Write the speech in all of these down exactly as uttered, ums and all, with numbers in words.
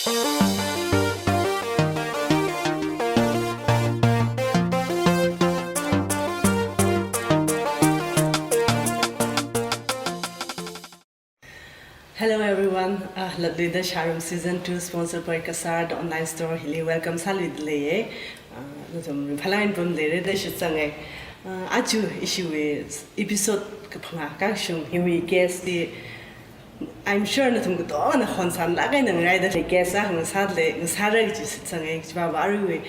Hello everyone, uh, Latluida Sharum Season two, sponsored by Kasar, the online store. Hili welcome sāluidalei. Uh, nathum ringphālāk eina pamda leira da shitsanga. Uh, aja ishiwui episode kaphangā kashung hiwui guest li, I'm sure nathum katongana hon sanlāk eina ngaraida guest akha ngasādalei, ngasāra kaji shitsanga, kajiva aruiwui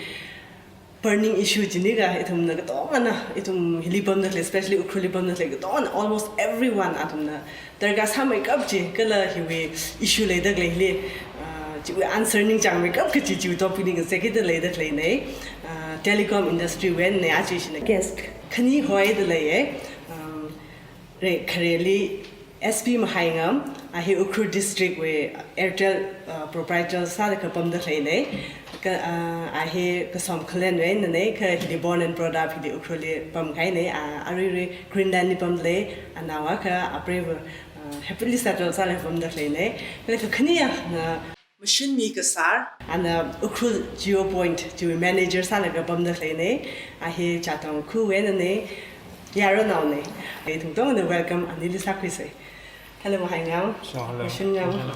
burning issue chini kha, ithumna katongana, ithum hili pamda khalei, especially Ukhrulli pamda khalei katongana, almost everyone athumna darkar sāmeikap chi, kala hiwui issue leida khalei hili, ah, chiwui answer ningchāngmeikap kaji chiwui topic li ngazekkida leida khaleina. Ah, telecom industry wui eina aja ishina guest khani hoidalei. Um, re, khareli S P Mahaingam, a hi Ukhrul District wui Airtel, uh, proprietor sālaga pamda khaleina. Kha, uh, a hi Kasom Khullen wui einana, kha hili born and brought up, hili Ukhrulli pamkahaina, uh, aruirui Greenland li pamlei, anao akha, apreiva, uh, happily settled sālaga pamda khaleina. Kha kakhane, uh, Mashunmi Kasar, ana Ukhrul Jio Point chiwui manager sālaga pamda khaleina, a hi Chatong Khuwui einana, yaronaona. Ithum katongana welcome anili sākhuisa. Hello, Mahaingam. So, hello. Mashungam. Hello.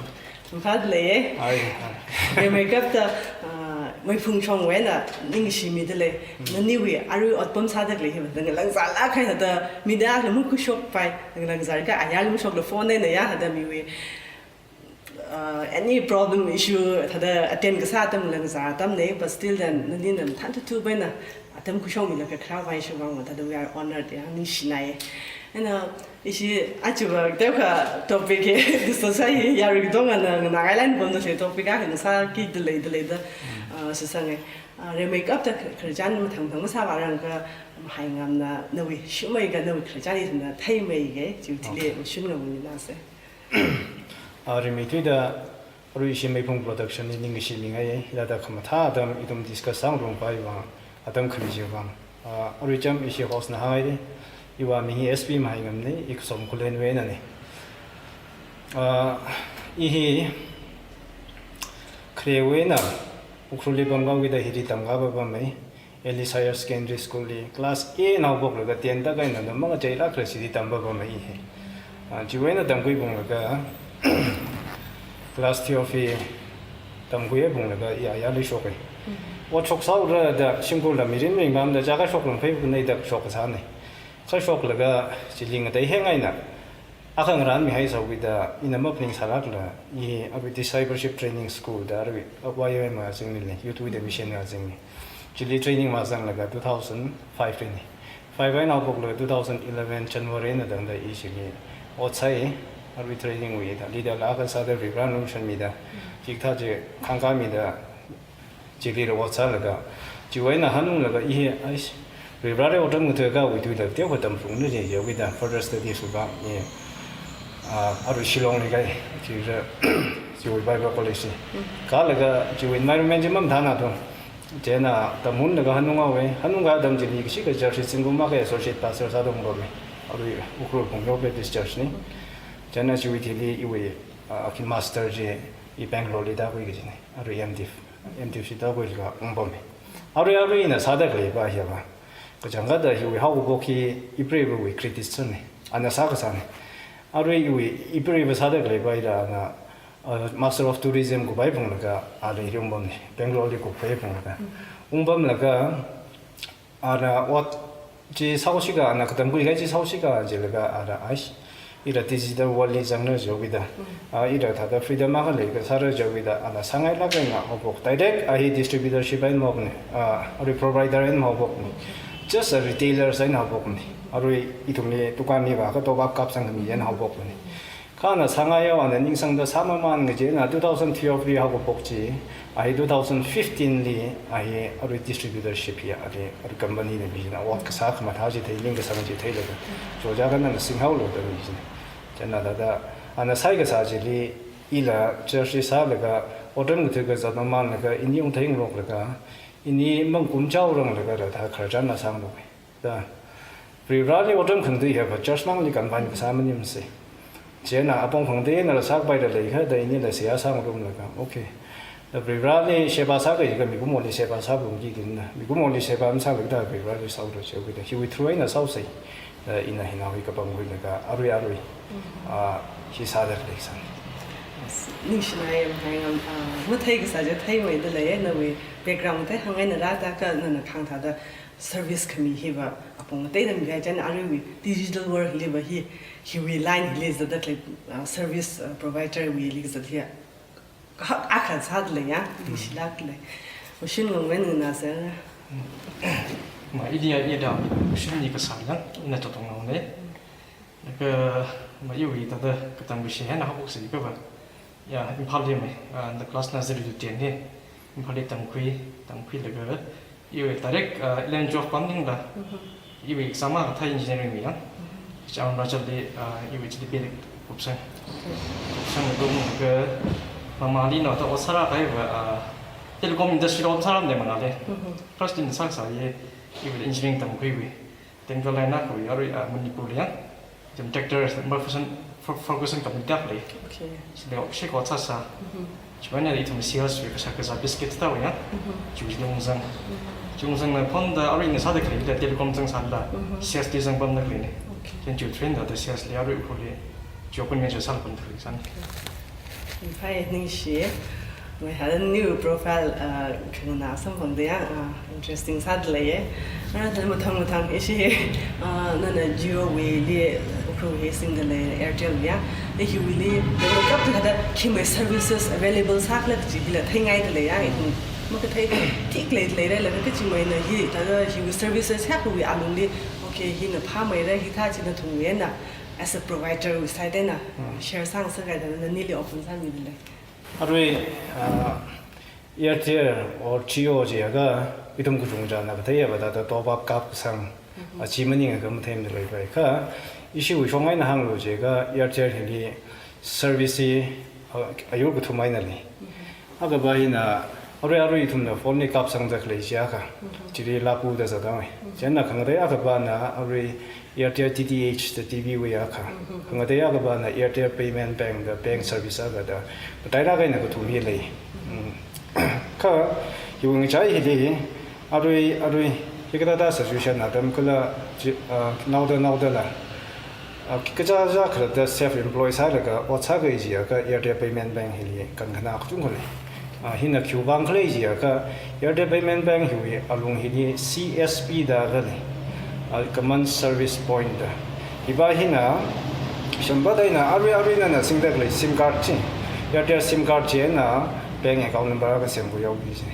Ringphādalei. Hi, hi. Rimeikapta, ah, Meiphung Shongwui eina ningshimidalei. Mm. Naniwui arui otpam sāda khalei hi, ngalāngzālāk eina da, mida la mukhuishokpai, ngalāngzālaga ayarli mashokla phone eina ya, da miwui uh, any problem, issue, thāda attend kasā atam ngalāngzā atamna, but still then, nanina mathānthupa eina atam khuishokmilaga kharā vāshungvang, thāda we are honored, ya, ningshinai. Eina, ishi aja va, teokha topic hi, discuss hi, yarui katongana nganāngailāk eina pamda khalei topic akha ngasākidalei, dalei da, uh, shitsanga. Uh, rimeikapta kha-, khararchan mathang mathang masāvārangkha, Mahai Ngamna, nawui shumei kha, nawui khararchan ithumna theimeikha, chiwui thili, okay, mashun ngamngasei. Ah, rimeithuida, arui ishi Meiphung Production li ningkashi mingai, hithāda khamathā atam ithum discuss sāngarumpai vang, atam khami chiwui vang. Ah, arui cham ishi host na hāngngaili, iwui ming hi S P Mahai Ngamna, i Kasom Khullenwui einana. Ah, i hi kharewui eina, Ukhrulli pamkahai kida hili tamkapamma, Ellis Higher Secondary School li class eight eina haophoklaga ten tākha eina na mangacheilākla chili tampapama i hi. Ah, chiwui eina tamkhuiphunglaga class twelve hi tamkhuiphunglaga i ayarli shoka. Mm. Ot shoksaora da shimkhurla mirin ringpamda chaka shoklang phei kunai da shok kasāna. Kha shoklaga chili ngateihai eina akha ngarānmihai sāhaokida, ina maphaningsālākla, i arui Discipleship Training School da arui, ah, Y W A M azingli, Youth with a Mission azingli. Chili training mazanglaga two thousand five li. Five eina haophoklaga two thousand eleven January eina tangda i chili ot sāi, arui training wui da, leader la akha sāda Varivarana lumashanmida, hikathā chi khangkāmida, chilila ot sālaga, chiwui eina hanunglaga i hi, aish, Varivarali otram ngathei kawui tuila teokha tamphungna jihaokida further studies wui vang i, ah, arui Shillong li kai, chila, chiwui Bible College li. Mm. Kalaga chiwui environment chi mamathāna tu. Chieina tamhunlaga hanunghaowa, hanungkahai atam chili kashika church li zingkum akha associate pastor sāda ungpama. Arui Ukhrul Phungyo Baptist Church na. Chieina chiwui thili iwui, ah, akha master chi i Bangalore li tākhui kajina. Arui M.Div. M.Div chi tākhuilaga ungpama. Arui, arui ina sāda khaleipa hiva, kachangkhatta hiwui haokaphok hi ipreivawui credit sāna. Ana sākasāna. Arui iwui ipreiva sāda khaleipa hila ana, uh, Master of Tourism kupaiphunglaga, ala hili ungpamna. Bangalore li kupaiphunglaga. Ungpamlaga, ana ot chi sāhaoshika, ana katamkhuikahai chi sāhaoshika jilaga, ana aish, ila digital world li zangna jihaokida. Mm. Ah, ila thāda freedom akha leikasāra jihaokida, ana sāngailāk eina haophok. Direct a hi distributorship eina mahaophokna, ah, arui provider eina mahaophokna. Okay. Just a retailer eina haophokna. Arui ithumli dukan mivākha top up kapsangmi eina haophokna. Kha ana sāngaihao, ana ningsangda sāmamān kaji eina two thousand twelve li haokaphok chi, a hi two thousand fifteen li, a hi arui distributorship hi, a hi arui company na mi china, ot kasā khamathā chi thei, ningkasang chi theilaga, choja kha ana singhaolu da mi china. Chieina thāda, ana sāi kasā chili, ila church li sālaga, otram ngathei kazat mamānlaga, ini ungtheingaroklaga, ini mangkumchaoranglaga, thāda khararchan na sāngaroka. Da, Varivarali otram khangatei hiva church mangli confine kasā maningmana. Chieina apong khangateinala sākapaila leikha da inila seihā sāngarumlaga. Okay. Varivarali sheba sākahai kha mikumoli sheba sāphalungki kaji na. Mikumoli sheba masālaga Varivarali sāhaora jihaokida. Hiwui through eina sāhaosei. Da ina hinaowui kapangkhuilaga arui arui, ah, hi sāda khalei kasāna. Ningshina yam hai ngam, ah, mathei kasā chi theimeida leiya, nawui background thei hāngngaina rāda kha nana khangthāda service khami hiva apong teida mikai chieina aruiwui digital world liva hi, hiwui line hili zatda khalei, ah, service, ah, provider wuili kazat hi kahak akha sāda leiya, ningshilāk lei. Ushun ngam nganina sir. Ma, ili ya, ida, ushun ni kasā yang, ina Totongnaona. Laga, ma, iwui thāda katam kashi hina haophoksa kava. Ya, Imphalli mai, ah, the class nursery to ten hi. Imphalli tamkhui, tamkhuilaga, iwui direct, ah, eleven twelve pamningla. Mhm. Iwui exam akha thā engineering wui ya. Mhm. Chang Arunachalli, ah, iwui chili pili kupsang. Okay. Kupsang laga, mamali no thāda ot sāra kahaiva, ah, telecom industry lo ot sāra mde manale. Mhm. First in sāsāya, iwui engineering tamkhuiwui. Then twelve line akhawui arui, ah, Manipurli ya. Then tractor, Ferguson, Fer-, Ferguson company tak lei. Okay. Chili ot shi ot sāsā. Mhm. Chiwui eina ithum sales wui kasā kasā biscuit thāda ya. Mhm. Chiwui ungzang. Mhm. Chiwui ungzangna phone da arui ina sāda khalei da telecom zangsāla. Mhm. Sales li zangpamda khaleina. Okay. Then chiwui train da da sales li arui Ukhrulli. Chiwui open venture sāla pamda khalei kasāna. Okay. Ningshi. Mai hān new profile, uh, khangana samphangda ya, uh, interesting sāda leiya. Ara thāda mathang mathang ishi, uh, nana Jio wuili, Ukhrul hi singda lei, Airtel ya. Da hiwuili, da kap thāda khi mai services available sākhala kaji hila theingaida leiya, ithum makathei thik leida leira, laga kachi maina hi, thāda hiwui services hiyākhawui alungli, okay, hina phāmeira, hithā chi nathumwui eina, as a provider wui side eina, Hmm. share sāngasakngai thāda nali offer sāmida lei. Arui, ah, Airtel or Jio jiakha, ithum kachungkhana katheiya va thāda top up kap kasang, Mhm. ah, chi maningakha matheimada leipai. Kha, ishiwui shong eina hānglu jiakha, Airtel hili service hi, ah, ayur kathum eina lei. Mhm. Akhava hina, arui arui ithumna phone li kapsangda khalei jiakha, Mhm. chili lapuda zatdamei. Mhm. Chieina khangatei akhavana, arui Airtel D T H da T V wui akha. Mhm. Khangatei akhavana Airtel Payment Bank da bank service akha da. Matailāk eina kathum hi lei. Mm. Kha, hiwui ngachai hili, arui, arui, hikathāda situation atam kala, chi-, ah, naoda, naodala. Ah, kachichā khalatta self-employed sālaga, ot sākahai jiakha Airtel Payment Bank hili kankhana kachungkha lei. Ah, hina khiwuivang khala jiakha, Airtel Payment Bank hiwui alung hili C S P da khalei, ah, Common Service Point da. Hiva hina, shamba da hina arui arui nana singda khalei SIM card chi, Airtel SIM card chi eina bank account number akha semkhui haoki ji.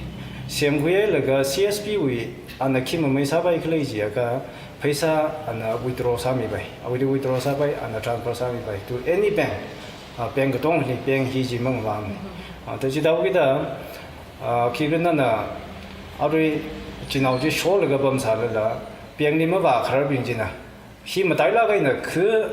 Semkhuilaga C S P wui ana khi mamei sāpai khala jiakha, pheisā ana withdraw sāmipai. Awuili withdraw sāpai, ana transfer sāmipai. To any bank, ah, bank katongli bank hi chi mangvang. Mhm. Ah, da chithāhaokida, ah, khi kha nana, arui chinao chi sholaga pamsālala, bank li mavākhararbing china. Hi matailāk eina kha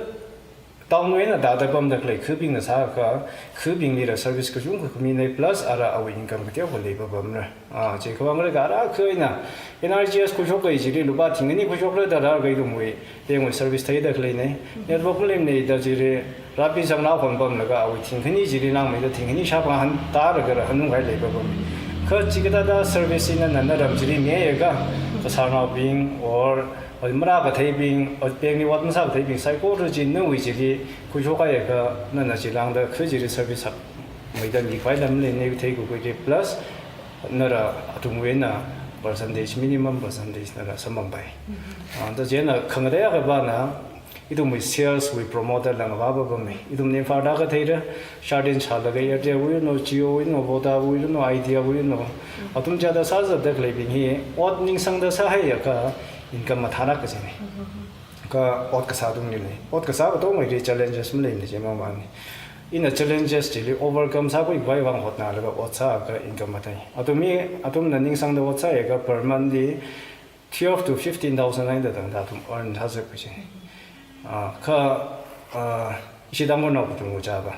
town wui eina thāda pamda khalei khabingna sākha, khabinglila service kachungkha khamina plus ara awui income kateokha leipapamra. Ah, chiakha vang khala ara kha eina N R E G S khuishok kahai chili lupā thingkhani khuishoklaga rākahai ithumwui, bank wui service theida khaleina. Network maleimana da chili, rāpi zangnao khon pamlaga awui thingkhani chili langmeida thingkhani shāpāng han tālaga rāhānunghai leipapam. Kha chikathāda service hina nana ram chili ngayakha, kasarnaobing or, or marākatheibing, or bank li ot masākatheibing, saikora chi nawui chili khuishokhaiakha, nana chi lāngda kha chili service hakmeida mikhavai lam lei, nawui theikakhuili plus, nara athumwui eina percentage, minimum percentage nara samphangpai. Mhm. Ah, da chieina khangatei akhavana, ithumwui sales wui promoter la ngavāpapamei. Ithum Imphal da katheira, sharding chālaga Airtel wui no, Jio wui no, Voda wui no, Idea wui no. Athum chāda sāzatda khaleibing hi, ot ningsangda sāhaiakha income mathālāk kajina. Kha ot kasā athumli lei. Ot kasā katonga hili challenges maleimana chi mamani. Ina challenges chili overcome sākhuikhavai vang hotnālaga ot sāakha income mathei. Athum hi, athumna ningsangda ot sāakha per month li twelve to fifteen thousand eina tangda athum earn sāzat kaji. Ah, kha, ah, ishi Tangkhulnao kachungkha chāva,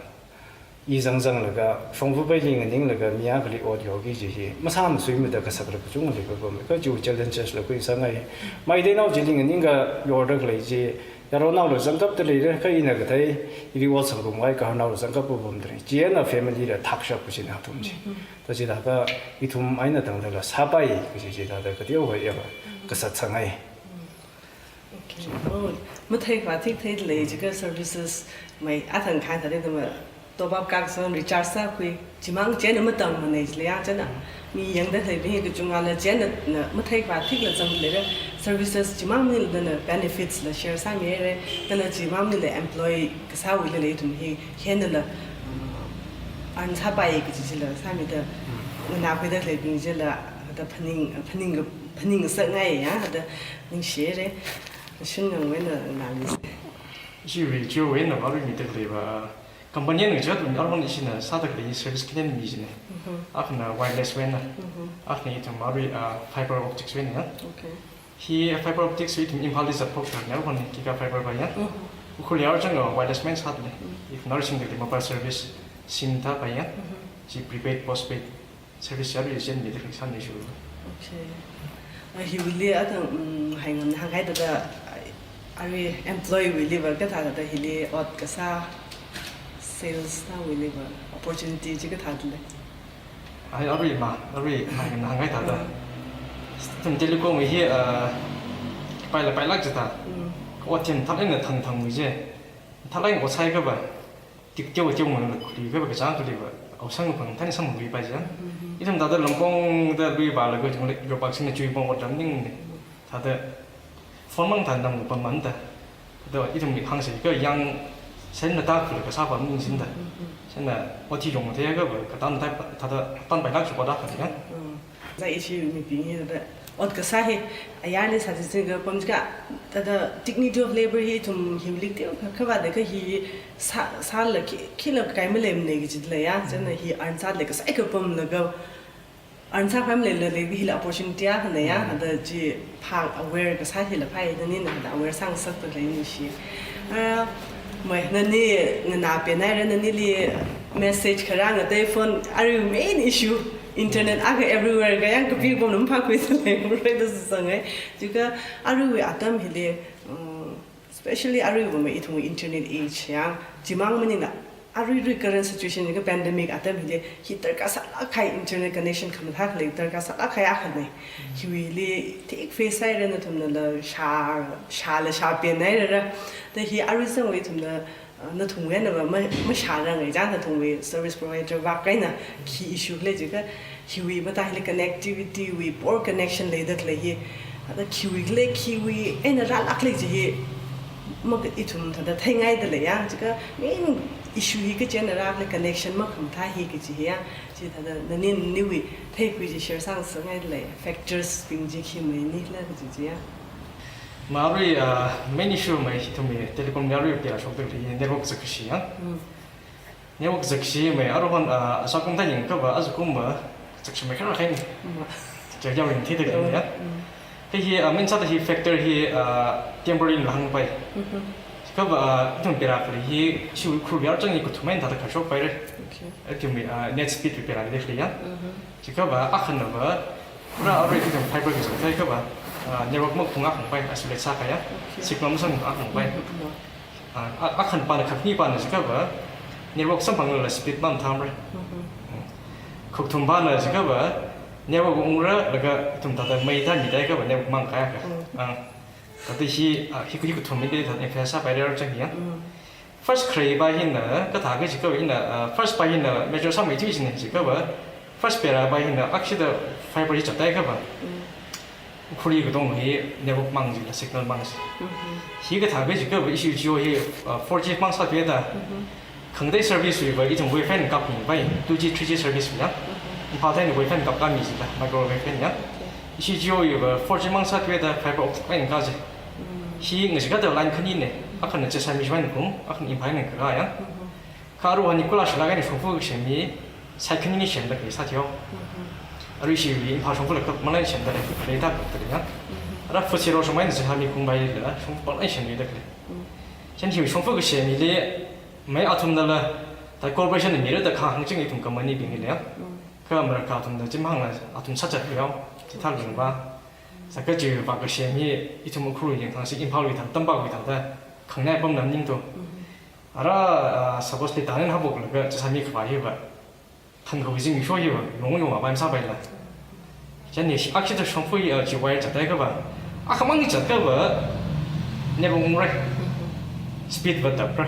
i zangzanglaga, shongfapaili nganinglaga, mi akhali ot yorki kaji hi, masāmasuimada kasak kachungkha leipapam. Kha chiwui challenges la khuisangai. Meiteinaoli nganingakha yorda khalei chi, Yaronnaola zangkapta leira, kha ina kathei, iwui ot sangrum ngai, kaharnaola zangkap pamda lei. Chieina family la thakshap kachi na athum chi. Mhm. Thāda chithākha ithum eina tangdala sāpai kachi chi thāda kateokha yāva, mhm, kasā sāngai. Okay. Oh, matheikhavai thik theida lei jiakha services mei athang khan thāda dama top up kakson recharge sākhui, chimang chieina matammanei jilei ya chieina. Mi yangda leibing hi kachungkhala chieina na matheikhavai thikla zangda leira, services chimang maningla na benefits la share sāmira, kala chimang maningla employee kasāwuila lei ithum hi, hieina la, uh, earn sāpai kachi chila sāmida, mm, nganākhuida leibing chila, da phaning, phaning, phaning sāngai ya, da ningshira. Shungang wui eina nganāli se. Ishiwui, chiwui eina arui mida leiva, company na chithāda aruihon ishina sāda khalei service khani mi jina. Mhm. Akhana wireless wui eina. Mhm. Akhana ithum arui, ah, fiber optics wui eina. Okay. Hi fiber optics hi ithum Imphalli zatphok tharan aruihon Gigafiber va ya. Mhm. Ukhrul yar chang wireless main sāda lei. Mhm. Ithum arui singda khalei mobile service SIM thā va ya. Mhm. Chi prepaid, postpaid service ya, arui agent mida khalei sāna ishiwui. Okay. Ah, hiwuili athang, mm, haingamna hāngkahai thāda, ah, arui employee wuiliva kathāda hili ot kasā sales na wuiliva opportunity chi kathāda lei. Ai, arui ma, arui haingamna hāngkahai thāda. Mm. Ithum telecom wui hi, ah, paila pailāk jida. Mm. Ot thim thālāk eina thang thangwui je. Thālāk eina ot sāhaiakhava, tik teo teo mang khuiakhava kachāng khuiva, awui samkaphang thāda samphangluipai je. Mhm. Ithum thāda lampongda luiva laga jung le, yopāk singna chuipong ot lam ning ne. Thāda phone mang thāda nam pamman da. Thāda ithum mi khangse ka yang sen na tak khuilaga sāpam ning jin da. Mhm. Sen na ot hi jong theiakhava, katam thā, thāda tan pailāk shupa da kha ya. Mm. Zai ishi mibing hi thāda ot kasā hi, ayarli sāsi singkapam jiakha, thāda dignity of labor hi ithum hiwuili teokha, kha va da kha hi sā, sāla khi, khila kakai maleimanei kaji lei ya, chieina hi earn sāda lei kasā kapamlaga, earn sāpai maleila lei hila opportunity akhana ya, mm, thāda chi phā aware kasā hila phāi, nanina thāda aware sāngasakda lei nishi. Ah, mei, nani nganāpen haira, nanili message kharā ngatei phone, arui main issue, internet akha everywhere kayang kapi pamna maphākhuida lei, murei da sāngai. Jiakha aruiwui atam hili, um, especially aruiva mei ithum internet age ya, chimang maningla, aruirui current situation ka pandemic atam hili, hi darkar sālāk kahai internet connection khamathā khalei darkar sālāk kahai akhanei. Hiwuili thik face haira nathumnala shā, shāla shāpen haira. Da hi arui zangwui ithumna, uh, nathumwui einava ma, mashārang e, chang nathumwui service provider vak eina khi issue lei jiakha, hiwui matā hili connectivity wui poor connection leida khalei hi, thāda khiwui khalei khiwui eina rālāk lei kaji hi, ma ka ithum thāda theingaida lei ya, jiakha main issue hi kachi eina rālāk lei connection makhamathā hi kaji hi ya, chi thāda nani naniwui theikhui chi share sāngasakngaida lei, factors bing chi khi mei nila kaji chi ya. Ma arui, ah, main issue mei ithumwui telecom li arui pia shokda khalei network zakkashi ya. Mm. Network zakkashi mei, aruihon, ah, asakum thā yangkava, azakumva zakkashi mei kharā kahaina. Mm. Chiyao ringtheida khalei ya. Mm. Kha hi, ah, main sāda hi factor hi, ah, temporary la hāngpai. Mhm. Kha va, ah, ithum pera khalei hi, ishiwui Ukhrul yar chang hi kathum eina thāda kashokpaira. Okay. Ithumwui, ah, net speed pera khalei ya. Mhm. Kha va, akhanava, pura arui ithum fiber kazang theiakhava, ah, network maphung akhangpai, isolate sākahai ya. Okay. Signal masang akhangpai. Mhm. Ah, a, akhanpana, khakhanipana jiakhava, network samphangla speed mamathāmara. Mhm. Mm. Khakathumpana jiakhava, network ungra laga ithum thāda mei thāda mida kha va network mangkahai akha. Mm. Ah, thāda hi, ah, hi, hi kathum hili thāda emphasize sāpaira chang ya. Mm. First kharei pa hina, kathā kaji kha va hina, ah, first pa hina major sāmeithui jina jiakhava, first pera pa hina, akshida fiber hi chaptaiakhava. Mm. Ukhrulli katong hi network mang jila, signal mang ji. Mhm. Hi kathā kaji kha va ishi Jio hi, uh, four G mang sāthuida. Mhm. Khangatei service wui va ithum WiFi na kapmi vai, two G, three G service wui ya. Mhm. Imphal thāda WiFi na kapkāmi jila, microwave na ya. Okay. Ishi Jio wui va four G mang sāthuida fiber optic line kaji. Mm. Hi ngashikada line khanina, akhana Jessami shimān kum, akhana Imphal na kakā ya. Mhm. Kha aruihon hi kula shilāk eina shongfa kasem hi, site khani semda khalei sāthuiya. Mhm. Arui ishiwui Imphal shongfala kap malai semda lei, khalei thā kapda lei ya. Mhm. Ara Futsero shongmai na Jessami kumbai la, shongfa pāng eina semda khalei. Mhm. Chieina hi shongfa kasem hili, mei athumnala, thāda corporation na mira da kha hāngching ithum company bing hili ya. Mhm. Kha mara kha athumna chimang la, athum sāchat ya, chithā lungva. Sākha chi vak kasem hi, ithum Ukhrul yangkhangasak Imphalwui thāda, tampawui thāda. Khangnai apam nam ning to. Ara, ah, suppose li tanin haophok laga chasā mi khavā hiva, thankhao zimiksho hiva, yong yong apai masāpaila. Chieina shi akshida shongfa, ah, chi wire zatkahai khavā, akhamang zatkahai khavā, network ungrai. Speed va tapra.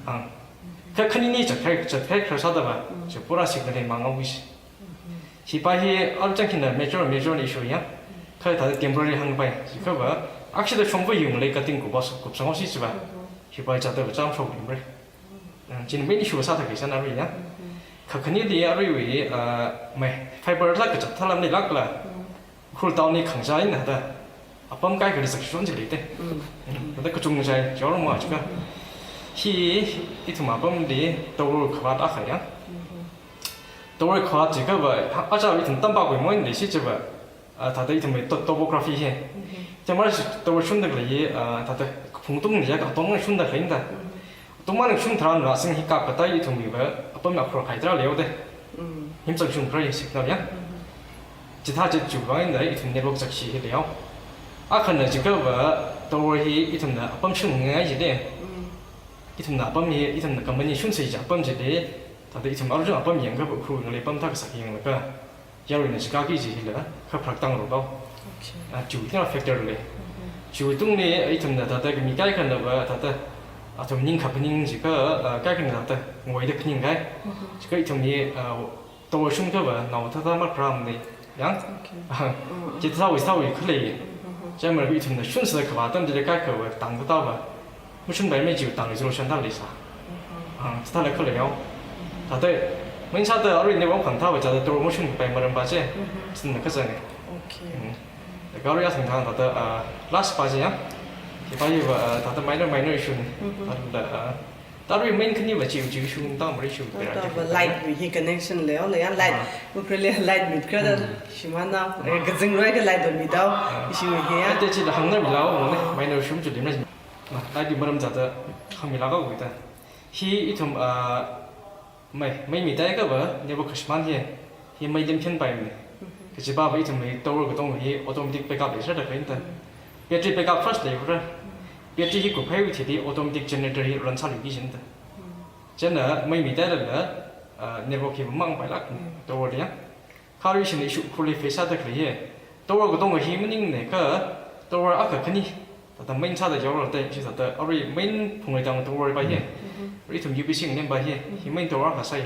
Ah. Kha khanini zatkahai, zatkahai kharā sāda va, chi pura signal hi mang awui shi. Hipa hi arui chang hina major, major issue ya. Kha thāda temporary hāngpai. Hi khavā, akshida shongfa yong lei kating kup sā, kup sāngaosi chiva. Hipa zatta va chāmshok limre. Ah, chieina main issue sāda khalei san arui ya. Kha khanili aruiwui, ah, mai, fiber la kazat thalam leilākla. Ukhrul town li khangachā eina thāda apam kaikhali sakshon chi leite. Thāda kachungchai, jorma chika. Hi, ithum apamli tower khavāt akha ya. Tower khavāt chi khavā, ha, aja ithum tampak wui moin leishi chiva, ah, thāda ithumwui to-, topography hi. Chieina shi tower shunda khalei hi, ah, thāda phungtung ya katong shunda khalei da. Tungmang shun tharan rāsing hi kap katai ithumwui va, apam akhor khai tara leo de. Himchang shun krai signal ya. Chithā chi chiwui vang eina ithum network zakshi hi leo. Akhana chi khavā tower hi ithumna apam shunngai jide. Ithumna apam hi, ithumna company shunsei ja apam jide. Thāda ithum arjun apam yangkha Ukhrul ngalei apam thā kasak yanglaga, yaruina chikaki ji hila, kha pharak tang ro bao. Okay. Ah, chiwui tina factor lei. Chiwui tungli ithumna thāda khami kaikhana va, thāda athum ning kha phaning chikha, ah, kaikhana thāda ngoida phaning kai. Chikha ithum hi, ah, tower shun khavā, nao thāda makram ni yang. Okay. Chithāwui, thāwui khalei. Chieina ithumna shunsā khavā atam chili kaikha va, tang thāda va. Mashunpaimei chiwui tang resolution thā leisā. Ah, thāda khalei yao. Thāda, main sāda arui network khangthā va thāda tower mashunpai maram pa chi. Sinna kazang e. Okay. Laga arui asang thang thāda, ah, last pa chi ya. Hipa hiva, ah, thāda minor, minor issue ni. Thāda, ah, thāda arui main khani va chi, chi issue tang mari issue. Thāda va light wui hi connection leo, leo ya light. Ukhrul li light mit kra da. Shimān na, eh, kazing roi ka light va mit dao. Issue hi ya. Ate chila hāngna mi lao, ne, minor issue chi limna. Light wui maram zatta hāngmilāka wui ta. Hi ithum, ah, mai, mai mitai khavā, network khashimān hi, hi mai lim thenpaimei. Kajiva va ithum hi tower katong hi automatic backup leisāda khalei ta. Battery backup first leira. Battery hi kuphaiwui thili automatic generator hi run sāluiki jin ta. Chieina mai mitailala, ah, network hi mangpailāk tower li ya. Kha arui shina issue Ukhrulli face sāda khalei hi. Tower katong hi maningne kha, tower akha khani. Thāda main sāda yaorate, chi thāda arui main phunglei tang tower pa hi. Arui ithum U P C nganingpa hi. Hi main tower akha sai.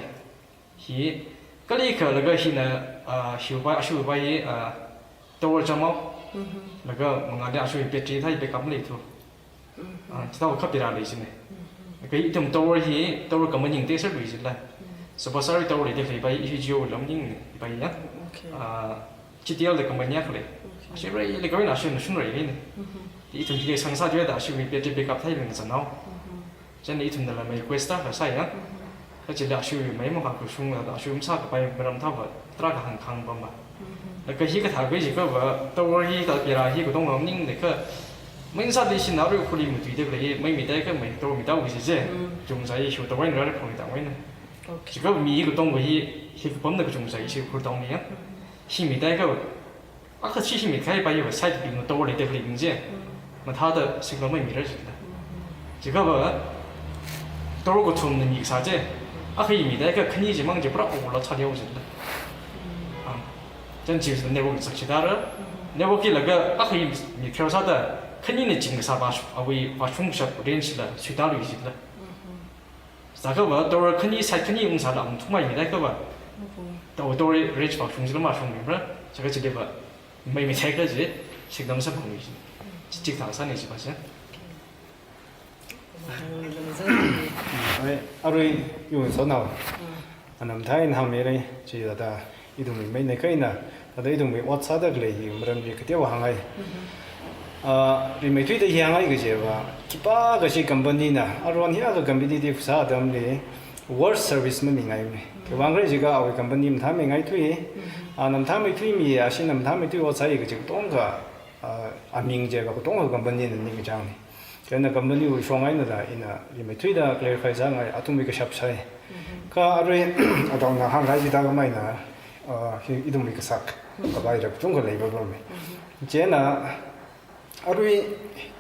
Hi, kali kha laga hina, ah, shiupa, ashupa hi, ah, tower chāmao. Laga mangāli ashuwui battery thā hi backup maleithu. Ah, chithāva kha pira lei jine. Kha ithum tower hi, tower kamaningte sālui jila. Suppose arui tower leida khaleipa hi, hi Jio lam ning ne, pa hi ya. Okay. Ah, G T L da company akha lei. Okay. Ashuirai lei kawai na ashuina shunrai lei ne. Ithum hi sang sā jida ashuiwui battery backup thā hi lei ngazanao. Chieina ithumnala mai request ta kasā ya. Kachili ashuiwui mai mokha kashungla ashuiwui masākapai maram thāva tarākha hāngkhang pamma. Laga hi kathā khui jikha va, tower hi thāda pira hi katong maningne kha. Main sāda shina arui Ukhrulli matuida khalei, mai mitai kha mai tower mitao kaji chi. Chungchai issue tower eina rāphungda wui na. Okay. Chikha mi hi katongva hi, hi kapamna kachungchai issue Ukhrul town li ya. Hi mitai kha, akha chi hi mikhaipa hiva side bing tower leida khaleibing chi. Mathāda signal mai mira jila. Chikha va, tower kathumna mi kasā chi. Akha hi mitai kha khani chimang chi pura overload sāleo jila. Ah. Chieina chi network sakshida ra. Network hi laga akha hi mi khayao sāda, khanina ching kasā va shu-, awui vāshung kashap range la, suitālui jila. Sākha va, tower khani, side khani ungsāla ungthungmei mitai kha va. Tower, tower range vāshung jila mashungmibra, sākha chili va, mai mitai kha chi, signal masāphangmi chi. Chi chikathā sāni chi pa chi. Ai, arui yung so now. Anam thāin hāngmira, chi thāda, ithumwui mai ne kaina, thāda ithumwui ot sāda khalei hi maram hi kateowa hāngngai. Ah, rimeithuida hi hāngngai kajiva, khipākha chi company na, aruihon hiyākha competitive sā atamli, worse service mamingaimei. Khiwuivang khala jiakha awui company mathāmeingaithui, ah, na mathāmeithuimi, ashi na mathāmeithui ot sāi kaji katongkha, ah, aming chiva katongkha company na ningkachāngni. Chieina company wui shong einala ina rimeithuida clarify sāngai, athumwui kashap sai. Kha arui, ataona hāngngai jida khamei na, ah, hi ithumwui kasak, kapai rap chungkha leiva pammi. Chieina, arui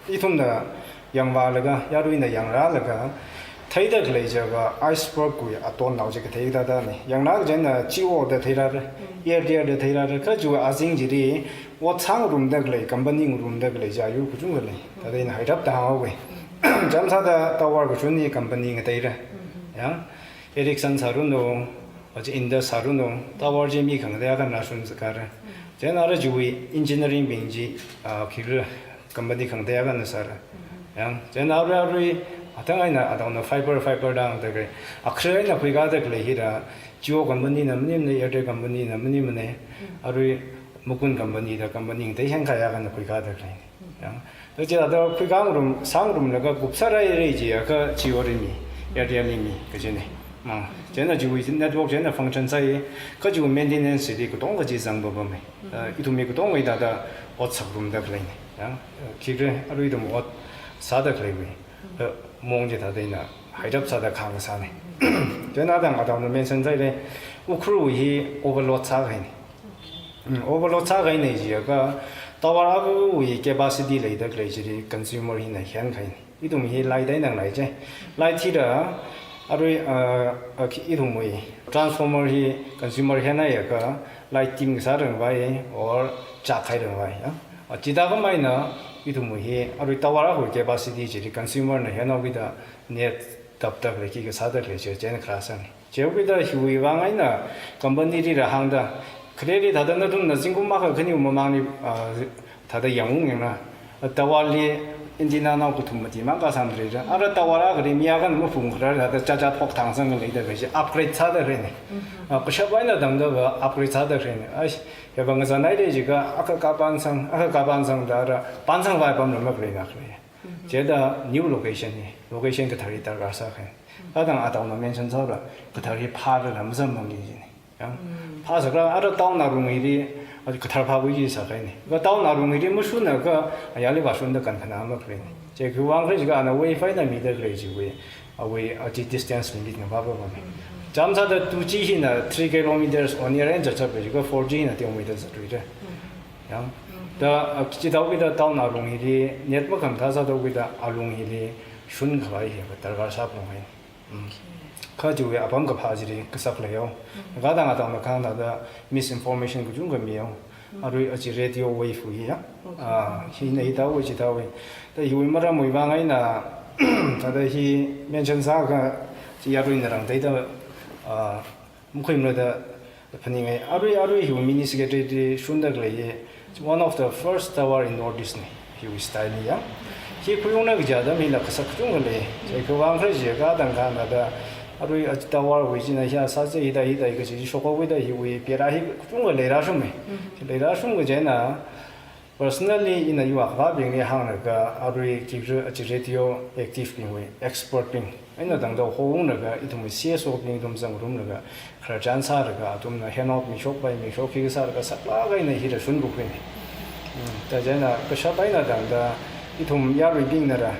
ithumna, yangvālaga, yaruina yangrālaga, theida khalei chiakha iceberg wui atonao chi kathei thāda ni. Yangrā kajina chi oda theirāra, air air da theirāra, kha chiwui azing chili, ot sāngarumda khalei, company ngarumda khalei chi ayur kachungkha lei. Thāda ina hairapta hānghaowa. Chānjam sāda tower kashun hi company ngateira. Ya, Ericsson sāranu, achi Indus sāranu, tower chi mi khangatei akhana shun sākara. Chieina ara chiwui engineering bing chi, ah, khikhala company khangatei akhana sāra. Ya, chieina arui arui, athang eina ataona fiber, fiber da hāngda khalei. Akhare eina khuikāda khalei hila, Jio company na maningmana, Airtel company na maningmana, arui Mukun company da company ngateihai akhana khuikāda khalei. Ya. Thāda chithāda khuikāngarum, sāngarumlaga kupsārai rai chiakha Jio li mi, Airtel li mi, kajina. Ah, chieina chiwui network chieina function sāi, kha chiwui maintenance li katonga chi zangpapama. Ah, ithumwui katonga hithāda ot sāngarumda khaleina. Ya. Khikhala arui ithum ot sāda khaleiwui, ah, maong chithāda ina hairap sāda khāngasāna. Chieina athang ataona mention sāhaira, Ukhrul hi overload sākahaina. Mm, overload sākahaina chiakha, tower akhawui capacity leida khalei chili consumer hina henkahaina. Ithum hi light eina ngalei chi. Light hila, arui, ah, ah, khi ithumwui transformer hi consumer henhaiakha, light dim kasā rangvai, or chak kahai rangvai, ya. Ah, chithākhamei eina, ithumwui hi, arui tower akhawui capacity chili consumer na henhaokida, net taptap lei khi kasāda khalei chi, chieina kharā sāna. Chihaokida hiwui vang eina company lila hāngda, khareli thāda nathumna zingkum akha khaniwui mamangli, ah, thāda yangungna. Ah, tower li antenna nao kathum mati mang kasāmda leira. Ara tower akhali mi akhana maphungkharar thāda chacha phok thang sangleida khalei chi upgrade sāda khaleina. Ah, kashap eina tangda va upgrade sāda khaleina. Ai, ya va ngazanhaida chiakha akha kapansang, akha kapansangda ara pansangvai apamla makhalei na khalei. Chithāda new location hi, location kathar hi darkar sākahaina. Athang ataona mention sāra, kathar hi phālaga mazamphang kajina. Ya. Phāsākha ara town arung hili, kathar phākhui chi sākahaina. Kha town arung hili mashunakha, ayarli vāshunda kankhana makhaleina. Chi khiwui vang khala chiakha ana WiFi na mida khalei chiwui, awui, achi distance limit ngapapamana. Chānjam sāda two G hina three kilometers on air eina zatchap chiakha four G hina teo meter zatluira. Ya. Thāda, ah, chithāhaokida town arung hili, net makhamathā sāthuakida arung hili, shunkhavai hi darkar sāphalunghai. Mm. Kha chiwui apam kaphā chili kasak leihao. Kha athang ataona kahāng thāda misinformation kachungkha mihao. Arui achi radio wave wui ya. Ah, hina hithāhaowa chithāhaowa. Thāda hiwui maramwui vang eina, thāda hi mention sākha, chi yaruina rāngtheida, ah, makhuimara da phaningai. Arui, arui hiwui mini secretary shunda khalei hi, one of the first tower in Northeast na, hiwui style ya. Hi khuiungna kaja atam hila kasak kachungkha lei. Chi khiwui vang khala chiakha athang kahāng thāda, arui achi tower wui china hi sāsa hithā hithā kaji shokhaowuida hiwui pera hi kachungkha leirāshungmei. Leirāshung kajina, personally ina yuwa khavābingli hānglaga, arui khikhala achi radio active bingwui expert bing eina tangda hounglaga, ithumwui C S O bing ithum zangrumlaga, khararchan sālaga, athumna handout mishokpai, mishok khi sālaga, saklāk eina hila shunbukhuina. Mm, thāda chieina kashap eina tangda, ithum yaruibingna ra,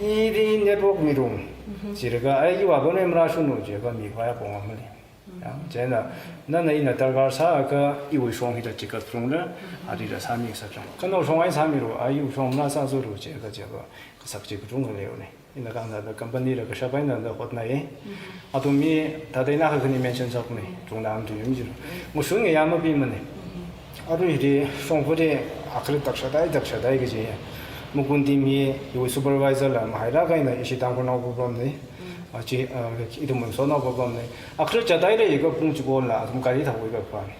ili network mirum, chilaga, ai iwui apam eina marāshunlu chiakha mikhavai apong maleimana. Ya, chieina, nana ina darkar sāakha iwui shong hila chikatphalungra, arila sāmi sāchang. Kha nawui shong eina sāmilu, a iwui shong manā sāzulu chiakha chiakha, kasak chi kachungkha leihaowa. Ina kahāng thāda company la kashap eina thāda hotnai. Athum mi thāda ina akha khani mention sākhuina, chungda am tu yum jilu. Mashun ngayā mapimana. Arui hili shongfali akhali takshatai, takshatai kaji. Mukun team hi, iwui supervisor la mahailāk eina ishi Tangkhulnao apamna. Achi, ah, ithum Mongsohnao apamna. Akhali chatai leiakha pung chiko la, athum gari thāhaoakha pam.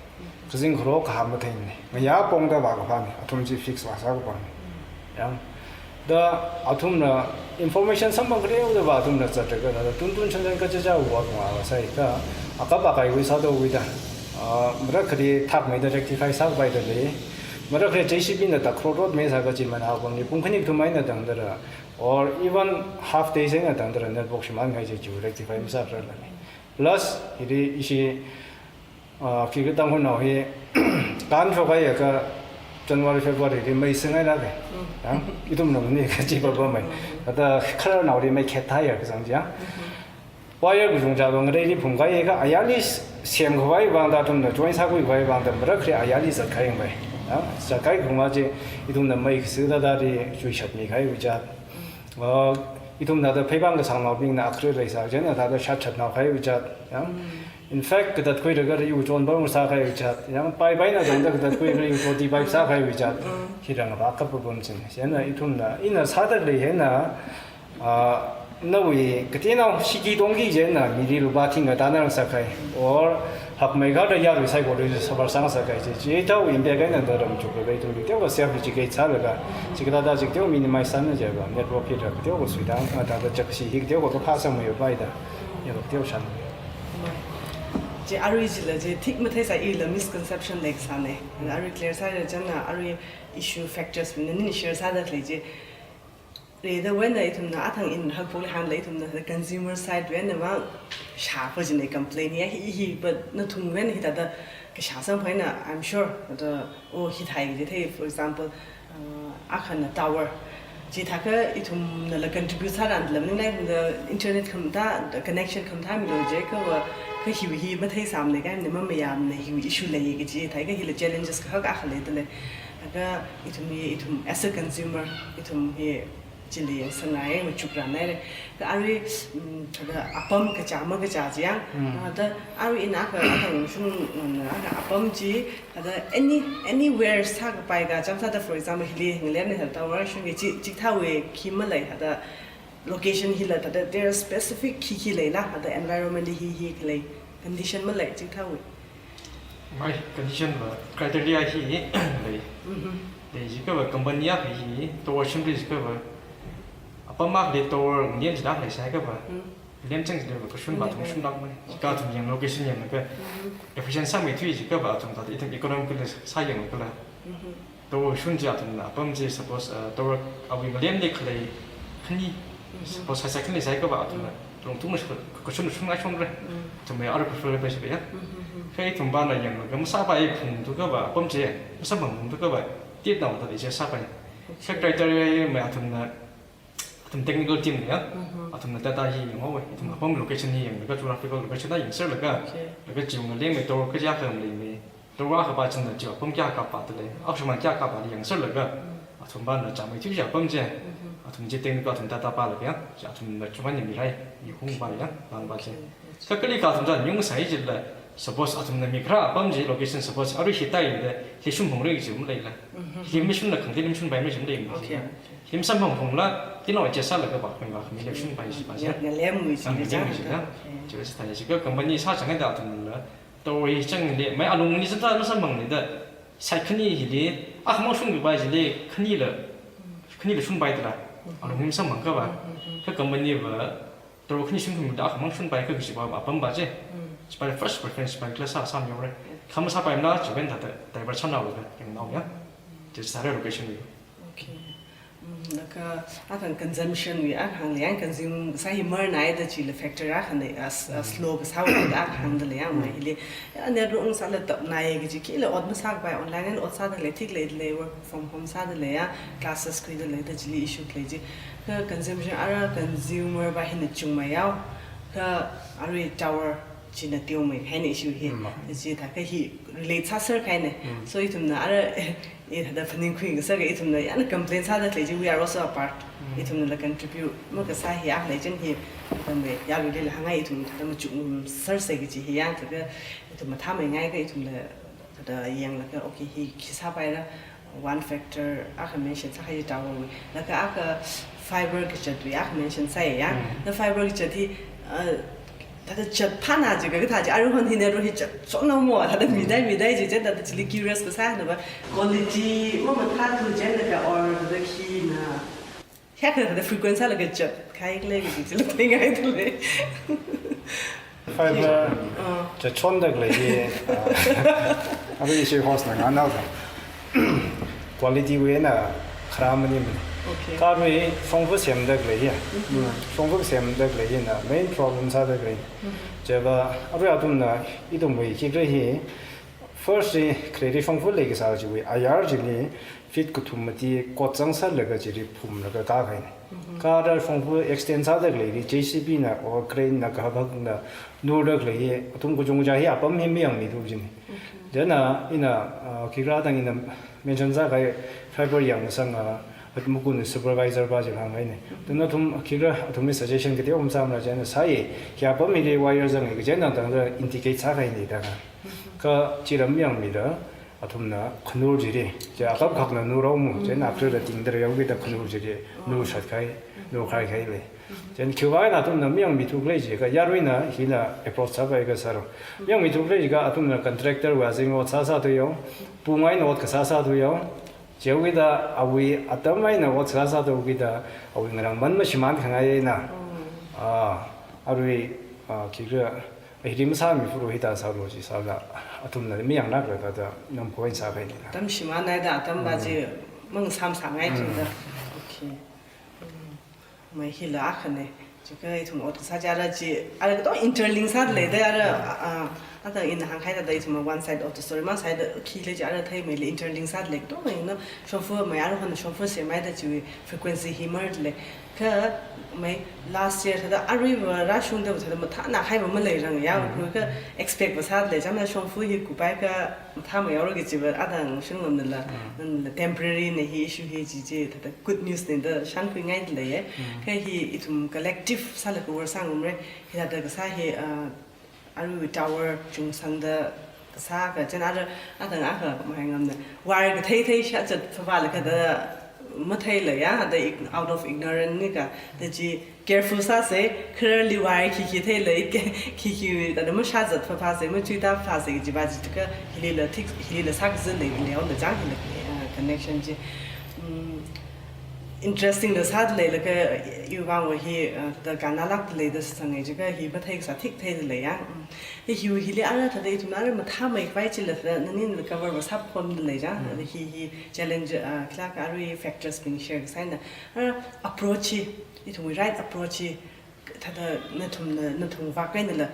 Kazing kharo kaham matheimana. Ngayā pongda vākapam, athum chi fix vāsākapam. Ya. Thāda athumna information samphang khalei da vā athumna zatlaga, thāda tuntun chanchan kachichā vākhavā sāi kha, akap akaiwui sāthuakida, ah, marakhali thakmeida rectify sākhavai da lei. Marakhali J C B na thak kharo rot meisā kaji mana apamli, pung khani kathum eina tangda ra, or even half day eina tangda ra, network shimānkahai chi chiwui rectify masākharar lei. Plus, hili ishi, ah, khikha Tangkhulnao hi, kanshok kahaiakha January, February li mei singai lāka. Mm. Ya, ithumna maningakha chi papamei. Mm. Thāda khararnaoli mei khetthaiya kazang chi ya. Mm-hmm. Wire kachungchāva ngareili phungkahaiakha, ayarli semkhavai vangda athumna join sākhuikhavai vangda marakhali ayarli zatkahai mai. Ya, zatkahai khaung chi, ithumna mei kasā thādali chuishatmikahai wucha. Uh, ithumna thāda pheipāng kasāngnaobingna akhri leisā, chieina thāda shatchatnao kahai wijat, ya. In fact, katatkhuilaga riu chonpam sākahai wijat, ya, paipaina changda katatkhui riu choti pai sākahai wijat, hi rāngva kapapam china. Chieina ithumna, ina sāda khalei hina, uh, nawui kateonao shiki tongki chieina mili lupā thingkha tāna rāsākahai, or hakmeikha da yarui saikora sāpar sāngasakahai chi, chithāwui impact eina da ramchuklaga ithum teokha self educate sālaga, chikathāda chikathā minimize sāna jiakha, network hila kateokha suitang, ah, thāda chakshi hi kateokha kaphā sāngmeipaida, ya kateokha shan. Chi arui chila chi thik matheisā ila misconception leisāna. Arui clear sāra chieina arui issue factors mina nina share sāda khalei chi. Rida wui eina ithumna athang in hakpokli hāngla ithumna the consumer side wui eina mang shāpa china complain ya hi hi, but nathumwui eina hithāda kashā samphangna, I'm sure, the, oh, hithāi kaji thei, for example, uh, akhana tower. Chithākha ithumnala contribute sāranla, maningla ithumna internet khamathā, the connection khamathā milo jiakhava, kha hiwui hi matheisāmana, kha ni mamayāmana, hiwui issue lei kaji, thākha hila challenges kahak akha leidalei. Thākha ithum hi, ithum as a consumer, ithum hi chili sāngai, machukrānhaira. Kha arui, mm, thāda apam kachā makachā chi ya. Mm. Ah, thāda arui ina kha, kha shung, mm, kha apam chi, thāda any, anywhere sākapai kachām sāda, for example, hili ngalem ni thāda tower shungki chi, chithāwui khi malei, thāda location hila, thāda there are specific khi khi leila, thāda environment hi hi khalei condition malei chithāwui. Mai condition va criteria hi lei. Mhm. Lei jiakhava company akha hi tower shimli jiakhava apam akhali tower ngalem jida leisāakhava. Mm. Ngalem chang jida kashun va Mm. thum shunlākmei. Ka athum yang location yanglaga Mhm. efficient sāmeithui jiakhava athum thāda ithum economically sāyanglakhala. Mhm. Tower shun chi athumna apam chi suppose, uh, tower awui ngalemli khalei khani, Mhm. suppose haisā khani sāakhava athumna Mm. lungtung kashun shunlākshongra. Mm. Athumwui arui prefer pai shiya. Mhm, mhm. Kha ithum vāna yanglaga masāpai phungthuakhava apam chi, masamphang phungthuakhava, titnao thāda chi sāpai. Kha Okay. criteria hi mai athumna, athum technical team na ya, Mhm. athumna data hi yanghaowa, ithum Mm. apam location hi yanglaga geographical location na yangserlaga, Okay. laga chiwui ngalemwui tower kayākha maleimei, tower akhava china chiwui apam kayākha kapādalei, akshuman kayākha kapāli yangserlaga, Mm. athum vāna chāmeithui chi apam chi, Mhm. athum chi technical athum data pālaga ya, chi athumna chungani mirai, yihung vāya, vāng vā chi. Okay, okay. Kha kali kha athum chānyung sai chila, suppose athumna mikharā apam chi location suppose arui hithāda, lishun phungri kaji maleila. Mhm. Hi mashunla khangateili mashunpaimei chi maleimei. Okay, okay. Hi masamphang phungla, titnao chi sālaga va, va, mi lishunpai chi va chi. Nga-, ngalemwui chi Ang ni ngalemwui chi chang. ya. Okay. Chi va chi thāda chi kha company sāchang haida athumla, tower hi chang le, mai alungli sāda masamphangli da, side khani hili, akhamang shungpai chili, khanila, Mm. khanila shunpaidala, Mhm. alungli masamphangkhava. Mhm, mhm. Kha company va, tower khani shungkhami da akhamang shunpaiakha kajiva apam va chi. Mm. Chiva first preference va kala sā, sāmihaora. Kha masāpaimala chiwui eina thāda, divert sānao laga, yangnao ya. Chi sāra location wui. Okay. Mm, laga, athang consumption wui, athang liang consume kasā hi marnai da chila factor akhana, as, as Mm. slow kasāwui da athang da liang mai Mm. hili. Ya, network sāla tapnai kaji khila ot masāpai, online eina ot sādalei, thiklei lei, work from home sādalei ya, classes khuidalei da chili issue khalei chi. Kha consumption ara consumer va hina chungmei yao. Kha arui tower china teomeikahai issue hi. Mm. Chithākha hi relate sāserkahai. Mm. So ithumna ara, eh, thāda phaningkhui kasā kha ithumna yana complain sāda khalei chi, we are also a part. Mm. Ithumnala contribute makasā hi akha lei chieina hi, ithumwui yaruilila hāngngai ithum thāda machukngasaksa kaji hi ya, thākha ithum mathāmeingai kha ithumla thāda yanglaga, okay, hi khi sāpaira, one factor akha mention sākahai tower wui. Laga akha fiber kachatwui akha mention sāya. Mm. Na fiber kachat hi, uh, thāda chat phāna jiakha kathā chi, aruihon hi network hi chatshon namo, thāda Mm. midai, midai chi, chieina thāda chili curious kasāna va. Quality mamathāthu chieina kha or thāda khina. Hiyākha thāda frequency sālaga chat, khaikhala kaji chili theingaidalei. Fiber Ah. chatshonda khalei hi, ah, arui ishi host na nganao tha. Quality wui eina kharā maningmana. Okay. Kha arui shongfa semda khalei hi. Mhm. Mm, shongfa semda khalei hina main problem sāda khalei. Mhm. Chiva arui athumna ithumwui khikhala hi, first hi khalei hi shongfa leikasā chiwui ayar chili feet kathum mati kot zangsālaga chili phumlaga kākahaina. Mhm. Kha ara shongfa extend sāda khalei hi J C B na or crane na kahak hakna nurda khalei hi athum kachungkha hi apam hi mayangmida jina. Mhm. Chieina ina, ah, khikhala athang ina mention sākahai fiber yangsanga, Khat makun supervisor pa chi hāngngaina. Tun athum khikha athumwui suggestion kateo masāmara chieina sāya, khipam hili wire zanga kaji tangda indicate sākahaina da. Kha chila mayangmida athumna khanur chili, chi akap khakna nurhaowa, chieina after da tingda rāyao kida khanur chili nurshat kahai, nurkhai kahaila. Chieina khiwui vang eina athumna mayangmithu khala jiakha yaruina hina approach sāpai kasā ro. Mayangmithu khala jiakha athumna contractor wui azingli ot sāsā thuihaowa, pung eina ot kasā sāthuihaowa. Chiwui vang eina awui atam eina ot sāsā thuihaowa kida awui ngarāngman mashimānkhangai eina. Ah, arui, ah, khikha, eh, hili masāmi furu hithā sālu chi sālaga athumna mayanglākla da, da namkhoi sākahaina. Atam shimānhaida atam va chi mang samsāngai chi da. Okay. Mm. Mai hila akhana. Chiakha ithum ot kasā chi ara chi, ara katonga interlink sāda leida ara, ah, ah, ata ina hāngkahai thāda ithum one side of the story masāda khi le chi ara theimeila interlink sāda lei katonga, you know, shongfa mai ara hon shongfa semhaida chiwui frequency hi marda lei. Kha mai last year thāda aruiva rāshungda thāda mathānākahai va maleiranga ya, kha expect va sāda lei, chāmna shongfa hi kuphaikha mathāmei yaoro kaji va ada shunglamnala, nala temporary na hi issue hi chi chi thāda good news na da shānkhuingaida leiya. Kha hi ithum collective sālaga worksangumra, hithāda kasā hi, ah, arui tower chungsangda kasā ka chieina ara, ada akha mahai ngamna. Wire kathei thei shāzat phapha laga da matheila ya, da ig-, out of ignorance nika, da chi careful sāsa, khararli wire khikhi theila, khikhi thāda mashāzat phapha sa, machuita phasa, kaji va chiakha hilila thik, hilila sākazat lei, leoda chang hila, eh, connection chi. Mm, interesting da sāda leilaga, iwui vang va hi, eh, da kannalākda leida sāsanga chiakha hi mathei kasā thik theida lei ya. Mm. Hi, hi, hili ara thāda ithum ara mathāmeikhavai chila thāda nanina cover va sāpamda lei chang. Mm. Hi, hi challenge, ah, khilak arui factors bing share kasā eina. Ara approach hi, ithumwui right approach hi, thāda nathumna, nathum vak einala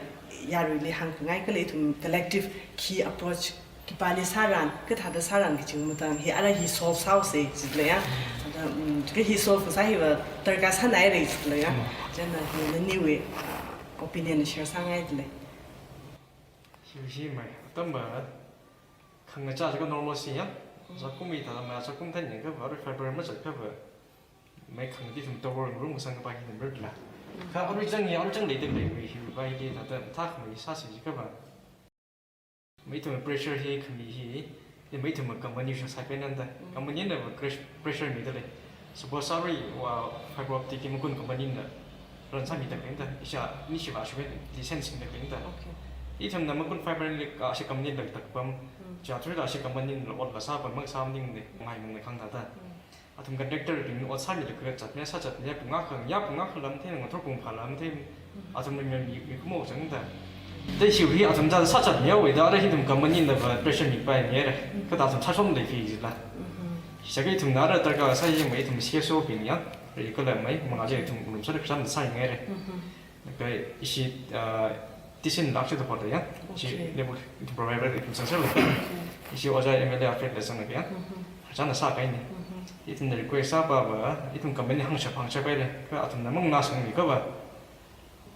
yaruili hāngkhangai kala ithum collective khi approach khipāli sāran, kathāda sāran kaji matang hi ara hi solve sāhaosa jilei ya. Thāda, mm, kha hi solve kasā hiva darkar sāngaira jilei ya. Mm. Chieina hi naniwui, ah, opinion share sāngaida lei. Hi, hi mai, atam va, khangachā chiakha normal si ya. Chākum hi thāda mai, chākum thān yangkha va, arui fiber mazat kha va. Mai khangati ithum tower room kasang kapa hi number la. Kha arui chang ya, arui chang leida lei, mai hi va hili thāda thak mai sāsi chiakha va. Mai ithum pressure hi khami hi, hi mai ithum company sha saipai nanda. Mm. Company na va crash-, pressure mida lei. Suppose arui va fiber optic hi makun company na run sāmida lei da. Isha, nishiva shuve license mida lei da. Okay. Ithumna makun fiber li ka shi company la tak pam. Mm. Cha through la shi company la ot la sāpam mang sāmning de, ngai mang de khang thāda. Mm. Athum contractor bing ot sāmilaga zatmi, sāzatmi, pung akha, ya pung akha lam thei, ngathor pung phā lam thei, athum mi, mi, mi kumo chang da. Thei shiu hi athum za sāzatmi awui da, ara hi ithum company na va pressure mipaimira. Kha da athum sāshom lei fi jila. Sāki ithumna ara darkar sā hi mai ithum C S O bing ya, ri kala mai, manga je ithum room sāda kasham sāngaira. Kha ishi, ah, tisin lak shi da pota ya. Ishi Okay. level ithum provider ithum sensor lo. Okay. Ishi ojā M L A affect le sang ya. Mhm. Chāna sākahaina. Mhm. Ithumna request sāpa va, ithum company hāngshap hāngshap kahaila. Kha athumna mang na sangmi kha va.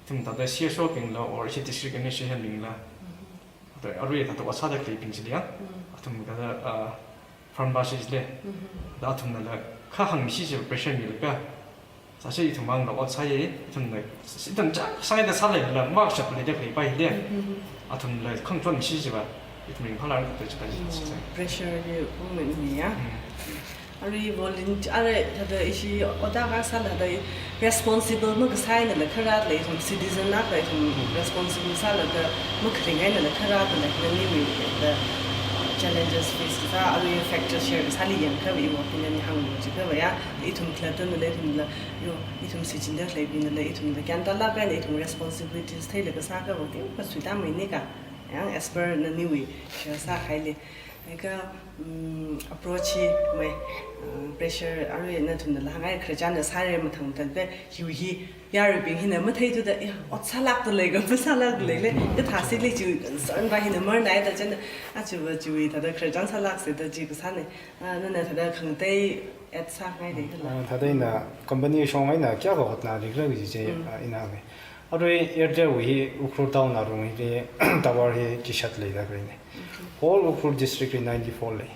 Ithum thāda C S O bing la or ishi district administration bing la. Mhm. Thāda arui thāda ot sāda khalei bing chili ya. Mm. Athum kathā, ah, farm ba shi chili. Mhm. Da athumnala kha hāngmi shi chi pressure milaga. Sāsi ithum vang la ot sāya, ithumna, ithum chang sāngaida sālei la, mavāshap leida khalei pa hili. Mhm. Athumla khangachon shi chiva, ithum ringphālāk da chiva chi Mm, sāsa. Pressure hi ungmi ya. Mm. Arui volunteer, arui thāda ishi ot kasāla thāda responsible makasā einala kharā lei, ithum citizen akha ithum responsible sālaga makharing einala kharā lei, naniwui da challenges face kasā, arui factor share kasāli yangkha iwui opinion hānglu jiakha va ya, ithum khalattana lei, ithumla, yo, ithum shichinda khaleibingla, ithumla gyan tālāk eina ithum responsibilities theilaga sākha va, yo, kasuitāmei nika, ya, as per naniwui share sākahaili. Nika, mm, approach hi mai, uh, pressure, arui nathumnala hāngngai khararchan na sāra mathang tangda, hiwui hi, yaruibing hina matheithuda, ya, ot sālākda lei kha, masālākda leila, kathā sili chi, san va hina marnai da chieina, aja va chiwui thāda khararchan sālāksa da chi kasāna, ah, nana thāda khangatei add sāngai de kala. Ah, thāda ina company shong eina kayākha hotnali khala kaji chi, Mm. ah, ina hānga. Arui Airtel wui hi Ukhrul town arong hili tower hi chishat leida khaleina. Okay. Whole Ukhrul district li ninety-four lei.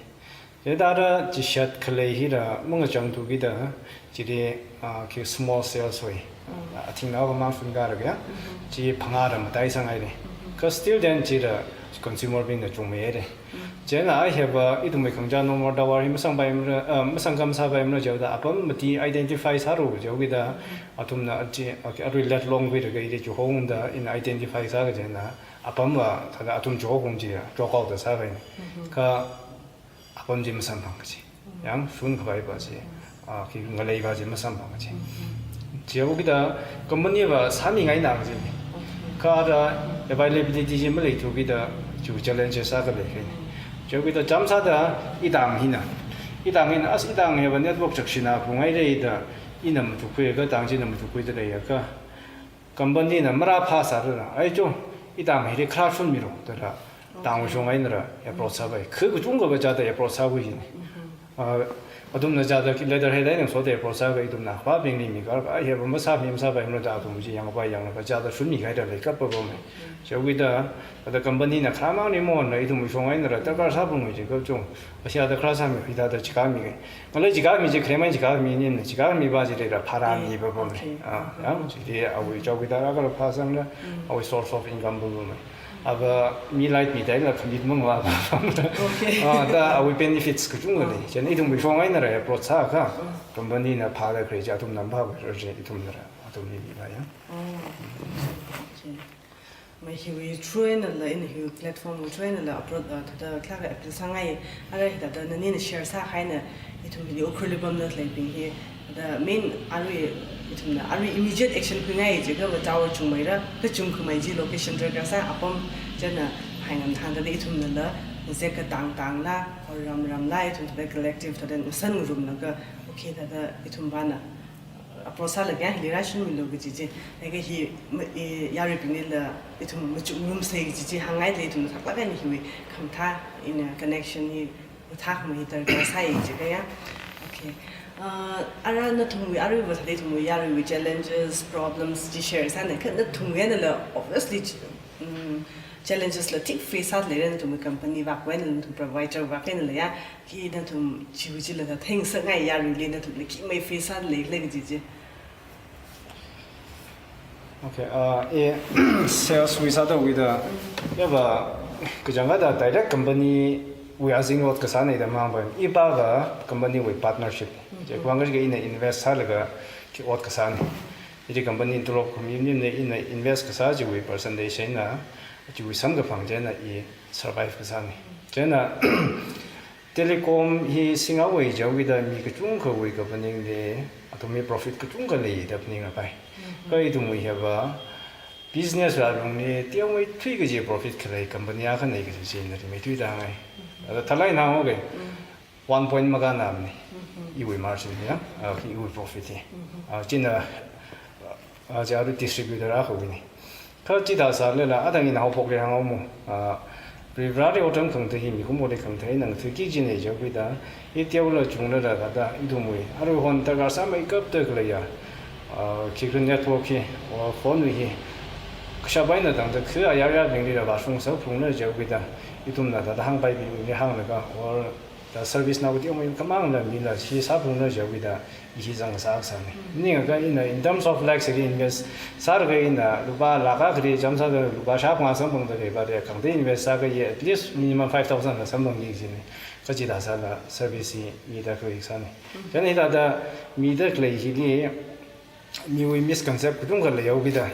Hithāda chishat khalei hila mangachang thukida, chili, ah, khi small sales hoi. Mm. Ah, athingnao kamang shun kara kya. Mm-hmm. Chi phangā ra matai sangai le. Mm-hmm. Kha still then chila consumer bingna chungmei le. Mm. Chieina ai heba ithumwui khangachā normal tower hi masangpaimara, ah, masang kam sāpaimara jihaoda apam mati identify sāra jihaokida, mm, athumna chi, ah, arui let long khuida kha ili chuhongda ina identify sāka chieina apam va thāda athum chuhong chi ya, chokao da sāka. Mm-hmm. Kha apam chi masamphang kachi. Mm. Yang shun khavai va chi, ah, khi ngalei va chi masamphang kachi. Mm-hmm. Jihaokida company va sāmingaina kachi. Okay. Kha ara availability chi maleithukida chi challenges akha lei kha. Mm. Jihaokida chāmsāda itang hina. Itang hina, as itang heba network chakshina phungai leida ina machukhui kha tang china machukkhuida leiya kha. Company na marāphā sāra, ai cho, itang hili kharā shunmira, da ra, okay, tangwui shong eina ra approach sāpai. Khu kachungkha va chāda approach sākhui jina. Mm-hmm. Ah, athumna chāda khi letterhead eina soda approach sāpai, ithumna khapābingli mikar, ai heba masāmi masāpaimara da athum chi yangpai, yanglaga chāda shunmi kahaida leikap pamei. Mm. Jihaokida, thāda company na kharāmang ni mo na ithumwui shong eina ra darkar sāphungwui chi kachung. Asia da kharā sāmi, hithāda chikāmi kha. Ngalei chikāmi chi, kharemai chikāmi ni, chikāmi va chi leira pharāmi, eh, va pamei. Okay. Ah, yang, chili awui jihaokida akha phāsangla, mm, awui source of income va pamei. Ava mi light mi taila commit mang va pamei. Okay. Ah, da awui benefits kachungkha lei. Ah. Chieina ithumwui shong eina ra approach sākha, mm, company na phāda khalei chi athumna maphāra chi ithumna ra, athumli mipa ya. Oh. Okay. Mai hiwui through einala, ina hiwui platform wui through einala upload, uh, thāda khalāka appeal sāngai, ara hithāda nanina share sāhaina, ithum hili Ukhrulli pamda khaleibing hi, thāda main arui, ithumna arui immediate action khuingai jiakha va tower chungmeira, kachungkhamei chi location darkar sā apam, chieina hainam thāda ithumnala, ngazek katang tangla, or ram ramla, ithum thāda collective, thāda ngasan ngarumlaga, okay, thāda ithum vāna approach sālaga hili rāshunmilu kaji chi. Laga hi ma-, i, yaruibinglila ithum machukngarumsei kaji chi hāngngaida ithum thaklāk eina hiwui khamathā ina connection hi mathākhamei hi darkar sāi jiakha ya. Okay. Ah, ara nathumwui, aruiva thāda ithumwui yaruiwui challenges, problems chi share sāna, kha nathumwui einala obviously ch-, mm, challenges la thik face sāda leira, nathumwui company vākwui einala, nathum provider vākwui einala ya. Khi nathum chiwui chila thāda theingasakngai yaruili nathumna khi mai face sāda leikhala kaji chi. Okay, uh, i sales wui sāda wuida, ya va, kachangkhatta direct company wui azing ot kasāna da mang va, i va va company wui partnership. Mhm. Chi khuivang kaji kha ina invest sālaga khi ot kasāna. Ili company tolop khami ni ina invest kasā chiwui percentage eina, chiwui samkaphang chieina i survive kasāna. Chieina, telecom hi singawui jihaokida mi kachungkhawui kaphaningli, athumwui profit kachungkha lei da phaningapai. Mhm. Kha ithumwui hiva, business wui alungli, teomei thui kaji profit khalei company akhana kaji chi ina rimeithui tāngai. Mhm. Ada thalai nang, okay. Mm. One point makānamana. Mhm. Iwui margin ya, ah, iwui profit hi. Mhm. Ah, china, ah, chi arui distributor akhawuina. Kha chithā sālala, atang ina haophokli hānghaomo. Ah, Varivarāli otram khangatei hi mikumoli khangatei eina ngathaiki kajina jihaokida, i teola chunglala thāda, ithumwui aruihon darkar sāmeikapta khaleiya, ah, khikha network hi, or phone wui hi, kashap eina tangda khi ayar yarbinglila vāshung sāphungna jihaokida, ithumna thāda hāngpaibingli hānglaga, or thāda service nao teomei khamangla mila chi sāphungna jihaokida, i hi zang sākasāna. Mm. Maningakha ina in terms of lakhs li invest sālaga ina lupā lakh akhali chāmsāda lupā shāphangā samphangda leiva de, khangatei invest sākha i at least minimum five thousand la samphangki kajina. Kha chithā sāla service hi mida khalei sāna. Mm. Chieina hithāda mida khalei hili, miwui misconcept kachungkha leihaokida. Mm.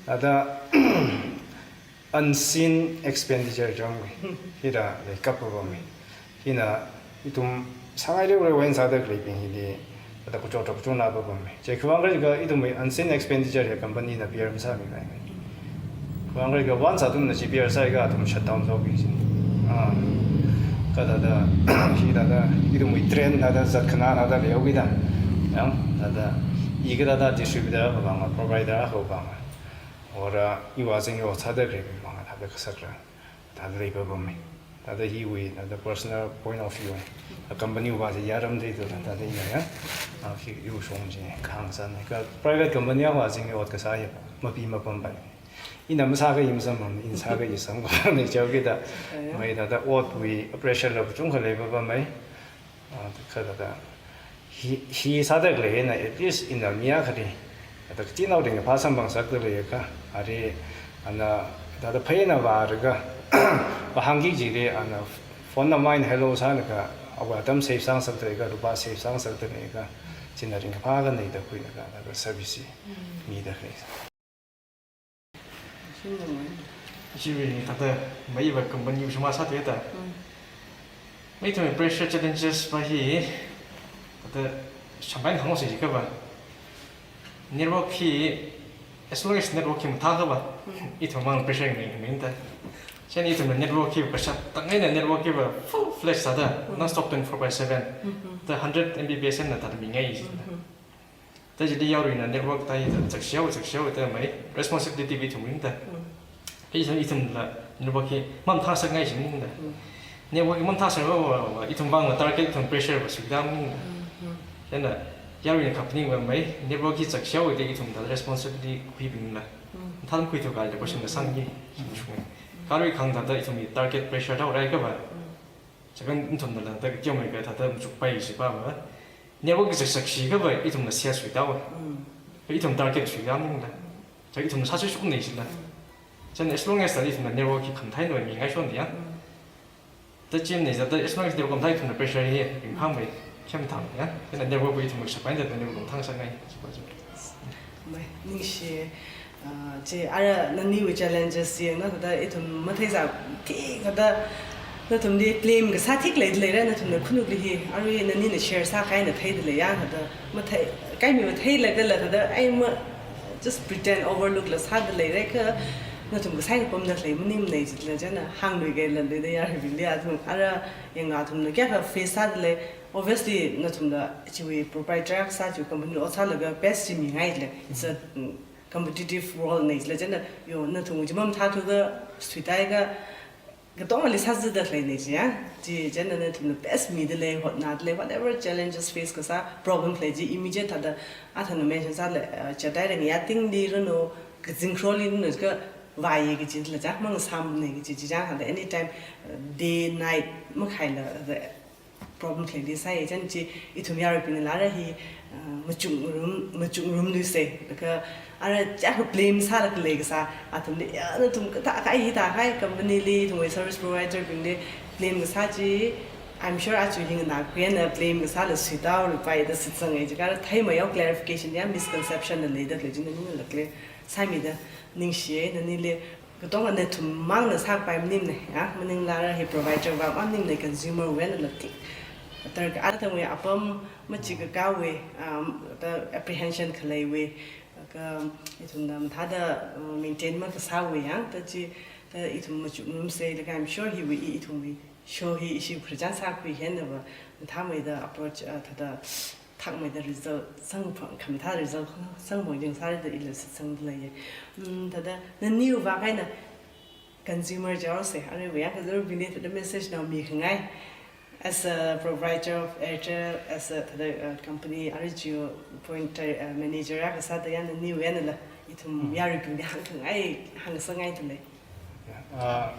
Thāda unseen expenditure chang, hithā leikap pamei. Hina ithum sāngai leu leu eina sāda khaleibing hili, thāda kachot kachot na pamei. Chi khuivang kaji kha ithumwui unseen expenditure hi company na bear masāmingai. Khuivang kaji kha once athumna chi bear sāakha athum shutdown sāki kajina. Ah. Kha thāda, hithāda, ithumwui trend thāda zat khana thāda leihaokida. Yang, thāda, i kathāda distributor akhawui vang, provider akhawui vang, or, ah, iwui azing ot sāda khalei vang thāda kasakra, thāda leipapamei. Thāda hiwui, thāda personal point of view. A company wui va chi yaram dei to thāda ina ya. Ah, khi iwui shong chi kahāng sāna. Kha private company akhawui azing ot kasā hi mapi mapampai. Ina masākha i masamphang, ina sākha i samphangna jihaokida. Okay. Mai thāda otwui pressure la kachungkha leipapamei. Ah, thāda, thāda. Hi, hi sāda khalei hina, at least ina mi akhali, thāda kachi nao ringphā samphang sāda leiakha, ari, ana, thāda phaina vālaga, vāhāngki jili, ana, phone number eina hello sālaga, awui atam save sāngasakda leiakha, lupā save sāngasakda leiakha, china ringphā khanei da khuilaga, thāda service hi mida khalei. Ishi thāda maiva company shima sāthuida. Mm. Ithumwui pressure challenges va hi, thāda champagne hāngsi jiakha va. Network hi, as long as network hi mathāakha va, mm, ithum mang pressure ngai ngai da. Chieina ithumna network hi kashat tang eina network hi va full fledged sāda, mm, non-stop twenty-four by seven. Mm-hmm. Thāda hundred M B P S na thāda mingai. Mm-hmm. Thāda chili yaruina network thāda hi thāda chakshao, chakshao thāda mai responsibility va ithumwui da. Mm. Ithum, ithumla network hi mamathāsakngai chi da. Mm. Network hi mamathāsakva, va, va, ithum vangla target, ithum pressure va suida da. Mm, mm. Chieina yaruina company va mai network hi chakshao thāda ithum thāda responsibility khuibingla. Mm. Thāda khuithuakha question kasāngki. Mm. Kharui khangda thāda ithumwui target pressure thao rāakha va. Mm. Chieina ithumnala thāda kyo mai ka thāda machukpai jiakha va. Network hi chakshao akha va ithumna share suida va. Mm. Ithum target suida da. Chieina ithumna sāshok shoknei chila. Mm. Chieina as long as thāda ithumna network hi khamathā eina mingaishon ya. Mm. Thāda chieina thāda as long as network khamathā ithumna pressure hi ringphāmei, khamathā ya. Chieina network va ithumna shappai da network khamathā sāngai. Mai, ningshi, ah, chi ara naniwui challenges yangna thāda ithum matheisā thik thāda nathumli blame kasā thik leida leira nathumna khanukli hi, arui nanina share sākahai eina theida leiya thāda mathei, kaimi matheilagala thāda ai ma just pretend overlook la sāda leirakha nathum kasā eina pamda khalei maningnei jila chieina hāngluikahaila leida yaruibingli athum ara yangna athumna kayākha face sāda lei, obviously nathumna chiwui proprietor kasā chiwui company ot sālaga best chi mingaila. It's a, mm, competitive world nei chila chieina, yo, nathum chi mamathāthuakha suitāakha, katongali sāzida khalei nei chi ya. Chi chieina nathumna best mida lei, hotnada lei, whatever challenges face kasā, problem khalei chi immediate thāda, athumna mention sāla, eh, chatai rang yatingli ranu, kazingkharoli ranu kha vāya kaji la cha, mang sam nei kaji chi cha, thāda anytime, eh, day, night, makhaila, thāda problem khaleili sāya chieina chi ithum yaruibingla ara hi, ah, machukngarum, machukngarumluisa. Laga ara chiyākha blame sālaga lei kasā, athumli, ya, nathum kathā kahai hithākahai company li, ithumwui service provider bingli blame kasā chi, I'm sure aja hi nganākhui eina blame kasāla suitāhaolupai da shitsangai jiakha, ara theimei yao clarification ya misconception la leida khalei chi ningla clear sāmida ningshiya nanili. Katonga nathum mangna sākapai maningnei, ya, maningla ara hi provider va maningnei, consumer wui einala thik. Tarākha athumwui apam machikakāwui, um, thāda apprehension khaleiwui, ka ithumna mathāda, uh, maintain makasāwui ya, thāda chi, thāda ithum machukngarumsa, laga I'm sure hiwui i ithumwui show hi ishi khurjan sākhui hina va, mathāmeida approach, uh, thāda thakmeida result samphang, khamathā result samphang jingsāra da ila shitsangda leiya. Mm, thāda naniwui vang eina consumer chaose, aruiva ya consumer bingli thāda message nao mikhangai. As a provider of Airtel, as a thāda, uh, company, arui Jio point, uh, manager akha sāda ya naniwui einala ithum, mm, yaruibingli hāngkhangai, hāngsangngaida lei. Ah,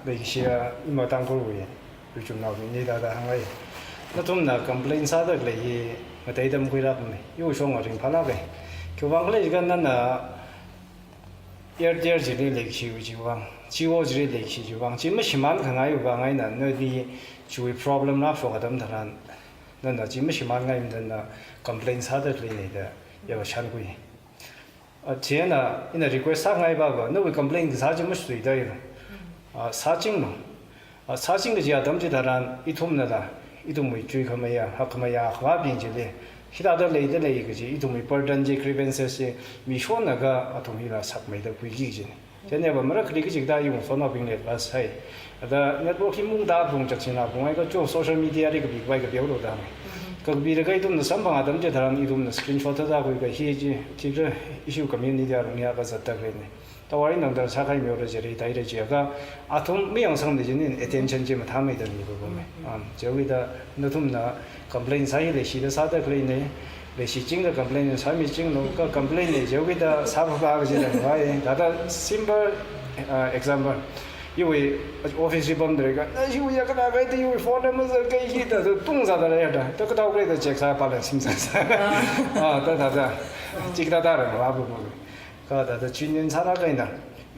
leishiya ima Tangkhulwui Ruichumnaobingli thāda hāngngai. Nathumna complain sāda khalei hi ngateida makhuilākmei. Iwui shong ringphālāka. Khiwui vang khala jiakha nana Airtel chili leikashi chiwui vang, Jio chili leikashi chiwui vang, chi mashimānkhangaiwui vang eina nali chiwui problem rāshok atam tharan, nana chi mashimānngai maningla complain sāda khaleinei da yākashankhui. Ah, chieina ina request sāngai va va, nawui complain kasā chi masuida yo. Ah, sāchinglu. Ah, sāching kaji atam chitharan, ithumnala, ithumwui chuikhameiya, hakkhameiya, khavābing chili, hithāda leida lei kaji, ithumwui burden chi, grievances chi, mishonlaga athum hila sakmeida khuiki kajina. Chieina va marakhali kaji kathā yung sonaobingli advice sāi. Thāda network hi mungda apung chakchina apung ai kacho social media li kapi khavai kapihaolu da. Mhm. Kapilaga ithumna samphang atam chitharan ithumna screenshot thāda khuiakha hi chi, chi kha issue community alungli akha zatda khaleina. Tawai nangda sākahai mihaora jiri taira jiakha, athum mayangsangmei jinin attention chi mathāmeida mi bubumei. Mhm. Um, chiwuida nathumna complain sāi leishida sāda khaleinei, leishichingda complain sāmichinglu, kha complain lei chiwuida sāphāphā kajida vai. Thāda simple, uh, example. Iwui office li pamda leiakha, na iwui ya kana kai ta iwui phone number zar kai hi ta, ta tungzāda lei da. Ta katao kai ta check sā pala sim sā sā. Ah, ta ta ta. Chik ta ta ra, wa bu bu. Kha ta ta chinin sāra kaina.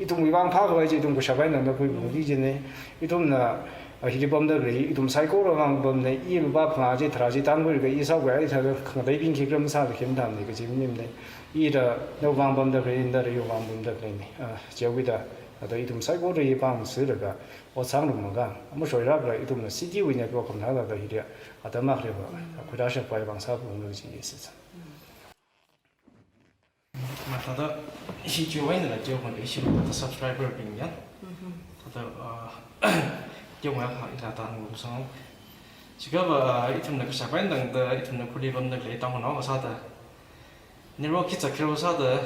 Ithumwui vang phākhavai chi ithum kashap eina na khuiphungki jina. Ithumna, ah, hili pamda khalei, ithum saikora vang pamna, i lupā phangā chi, tharā chi, tan khuilaga i saokha, i thāda khangateibing khikha masāda khim tamni kaji maningmana. I ta nawui vang pamda khalei, nda ta iwui vang pamda khaleina. Ah, chiwui ta, ta ithum saikora i pāngsilaga, ot sāngarumlaga, amu shoirakla ithumna city wui network khamathā ta hili, atam akhaliva, khuirāshappai vang sāphunglu kaji sāsa. Ma thāda, ishi chiwui einala chiwui khon ishi thāda subscriber bing ya. Thāda, ah, chiwui akha ila ta ngu sang. Chiakha va, ah, ithumna kashap eina tangda, ithumna khuli pamda khalei tangna kasā ta. Network khi chakkhiro sāda,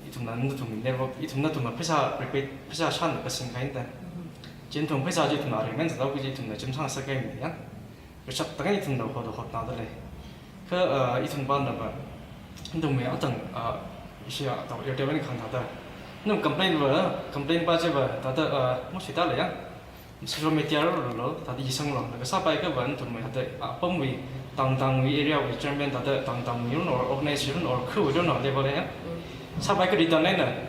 ithumna nathum network, ithumna nathum pheisā prepaid, pheisā shān kasing kahaina. Chieina ithum pheisā chi ithumna arrangement sāda kaji ithumna chim sang sākahaina ya. Kashap tang ithumna hot hotnada lei. Kha, ah, ithum pānava, ithumwui atang, ah, ishi, ah, tao Airtel wui khangthāda. Nathum complain va, complain pa chiva, thāda, ah, mashita lei ya. Social media rolo, thāda yisanglo, laga sāpaikha va nathumwui thāda, ah, apamwui, town town wui area wui chairman thāda, town town wui or organization or khu don't know level ya. Sāpaikha written eina,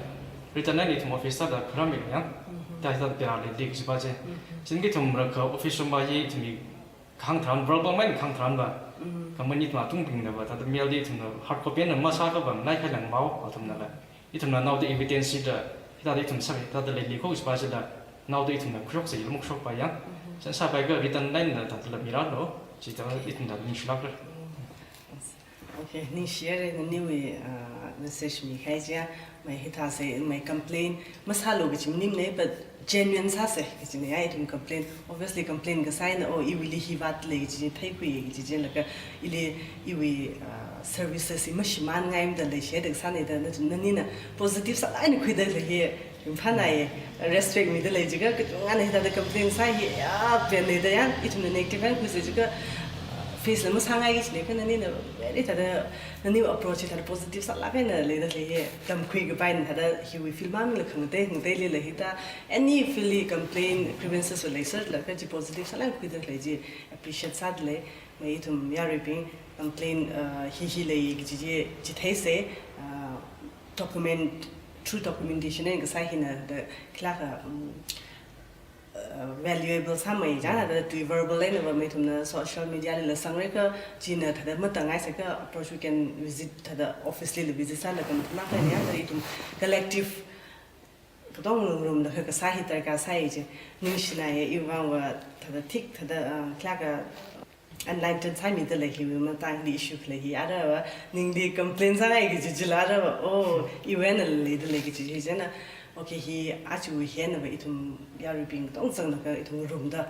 written eina ithum office thāda khuirāmi ya. Thāda thāda pera le dik jipa chi. Chieina ithum rākha office room va hi ithumwui khangtharan, verbal mai khangtharan va. Company ithum atungbingna va, thāda mail di ithumna hard copy eina masākha va, lai khailang mao, athumna la. Ithumna naoda evidence chida, hithāda ithum sāmi, thāda leili kho jipa chila, naoda ithumna khuishok sāi, lum khuishokpa ya. Chieina sāpaikha written eina thāda la mirālo, chida ithumna ningshilākra. Okay, ningshihaira naniwui, ah, message mikahai chiya, mai hithāsei, mai complain, masālu kaji maningmana, but genuine sāsei kajina ya, ithum complain. Obviously complain kasā eina, oh, iwuili hi vātlei kaji theikhui kaji chi laga, ili iwui, ah, services hi mashimānngaimada leishihaida kasāna da, na, nanina positive sālāk eina khuida khalei hi ringphānāya, respect mida lei jiakha, kachungana hithāda complain sā hi, ya, pen leida ya, ithumna negative eina khuisa jiakha, face la masāngai kajina, kha nanina very thāda, naniwui approach hi thāda positive sālāk eina leida khalei hi, tamkhui kapaina thāda, hiwui field maningla khangatei, khangateilila hithā, any field li complain, grievances va leiserla, kha chi positive sālāk eina khuida khalei chi, appreciate sāda lei, mai ithum yaruibing, complain, uh, hi hi lei kaji chi, chitheisei, uh, document, through documentation eina kasā hina da khilākha, um, uh, valuable sāmei chang, da tui verbal einava mai ithumna social media lila sangrai kha, china thāda matangngai sākha approach, we can visit thāda office lila visit sālaga mathālāk eina ya, da ithum collective katong ngarumlaga kasā hi darkar sāi chi. Ningshināya, iwui vangva thāda thik, thāda, ah, khilākha enlighten sāmida lei hiwui matangli issue khalei hi. Arava, ningli complain sāngai kaji chila arava, oh, iwui eina leida lei kaji hi chieina. Okay, hi aja hi einava ithum yaruibing katong zanglaga ithum ngarumda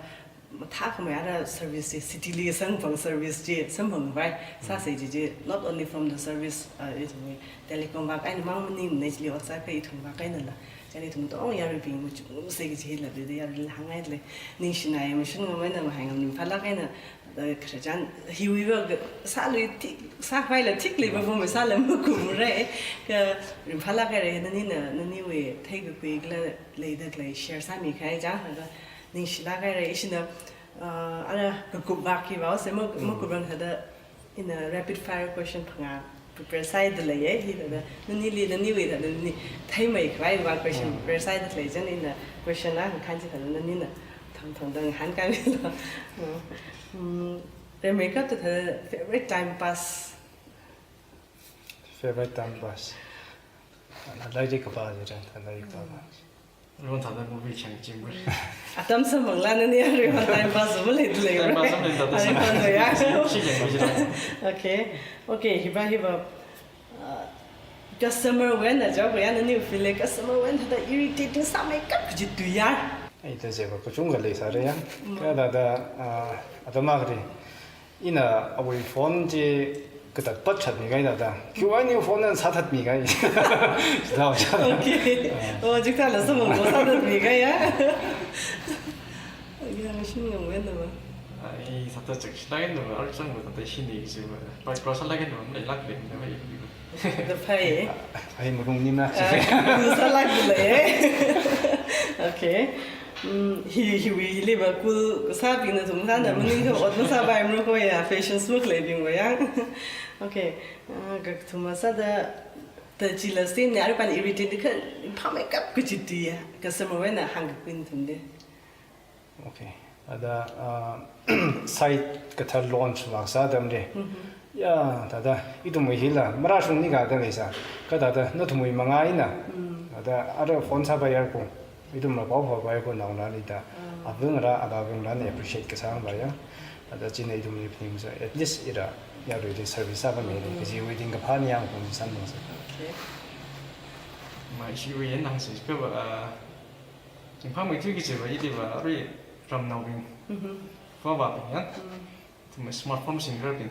mathākhamei ara service hi, city li samphang service chi samphangpai sāsei kaji chi, not only from the service, uh, ithumwui telecom vak eina mang maningmana, chili ot sākha ithum vak einala. Chieina ithum katong yaruibing machukngasei kaji hila, da yaruila hāngngai lei. Ningshināya, mashun ngameina mahai ngam ringphālāk eina, da khararchan hiwuiva sālui thik, sākhavai la thik leiva, pamei sāla makumrai. Kha ringphālāk haira, nanina, naniwui theikakhui kala leida khalei share sāmikahai chang, da ningshilāk haira, ishina, uh, ara kakup vak hi vāosei, ma, makuprang thāda, ina rapid fire question phangā prepare sāda leiya, hithāda, nanili, naniwui thāda, nani theimeikhavai vak question prepare sāda lei chang, ina question akha khanchi thāda, nanina thang thangda ngahānkaimilo. Mm, mm, rimeikapta thāda favorite time pass. Favorite time pass. Lairik kapā jiakha, lairik kapā. Ron thāda movie chang chimra. Atam samphangla nani aruihon time pass maleida lei. Time pass maleida lei. Aruihon ya. Shi, shi yang jira. Okay. Okay, hiva, hiva. Uh, customer wui eina jao ya, nani feel lei customer wui eina thāda irritating sāmeikap kaji tui ya. Ai, ta jeva kachungkha leisāra ya. Kha thāda, ah, atam akhali ina awui phone chi katat pat chatmi kahai thāda. Khiwui eina phone na sāthatmi kahai. Chithao cha. Okay. Ah. Oh, chithāla samphang ko sāthatmi kahai ya. Ya, machine ngam wui einava. Ai, sāthat chak shilai einava, arui chang va thāda shini jiva. Pai cross la einava, maleilāk lei einava. Da phai. Ai, marung ni na. Ah, sālāk lei. Okay. Mm, hi, hiwui, hiliva cool kasābingna thumkhanna maning kha ot masāpaimara kho ya, fashion smoke leibingva ya. Okay, ah, kakathuma sāda, ta chila same ne, arui pan irritate kha, phāmeikap kachi ti ya, customer wui eina hāngkakhui nathumli. Okay. Ada, ah, site kathar launch vāsā atamli. Mhm. Ya, thāda, ithumwui hila, marāshungni kathā leisā. Kha thāda, nathumwui mangā eina. Mm. Thāda, ara phone sāpaiya kho. Ithumla pao phāpaiya kho naonali da. Ah. Avāngarā, avāvangarāna appreciate kasāngva ya. Thāda, china ithumli phaning sā, at least ira, yaruili service sāpamili. Mm. Kaji waiting kaphā ni yang phone sānung sā. Okay. Ma ishiwui eina hāngsā kha, ah, chingphāmeithui kajiva, iliva, arui ramnaobing. Mhm. Vāvābing ya. Mm. Thum smartphone singkhararbing.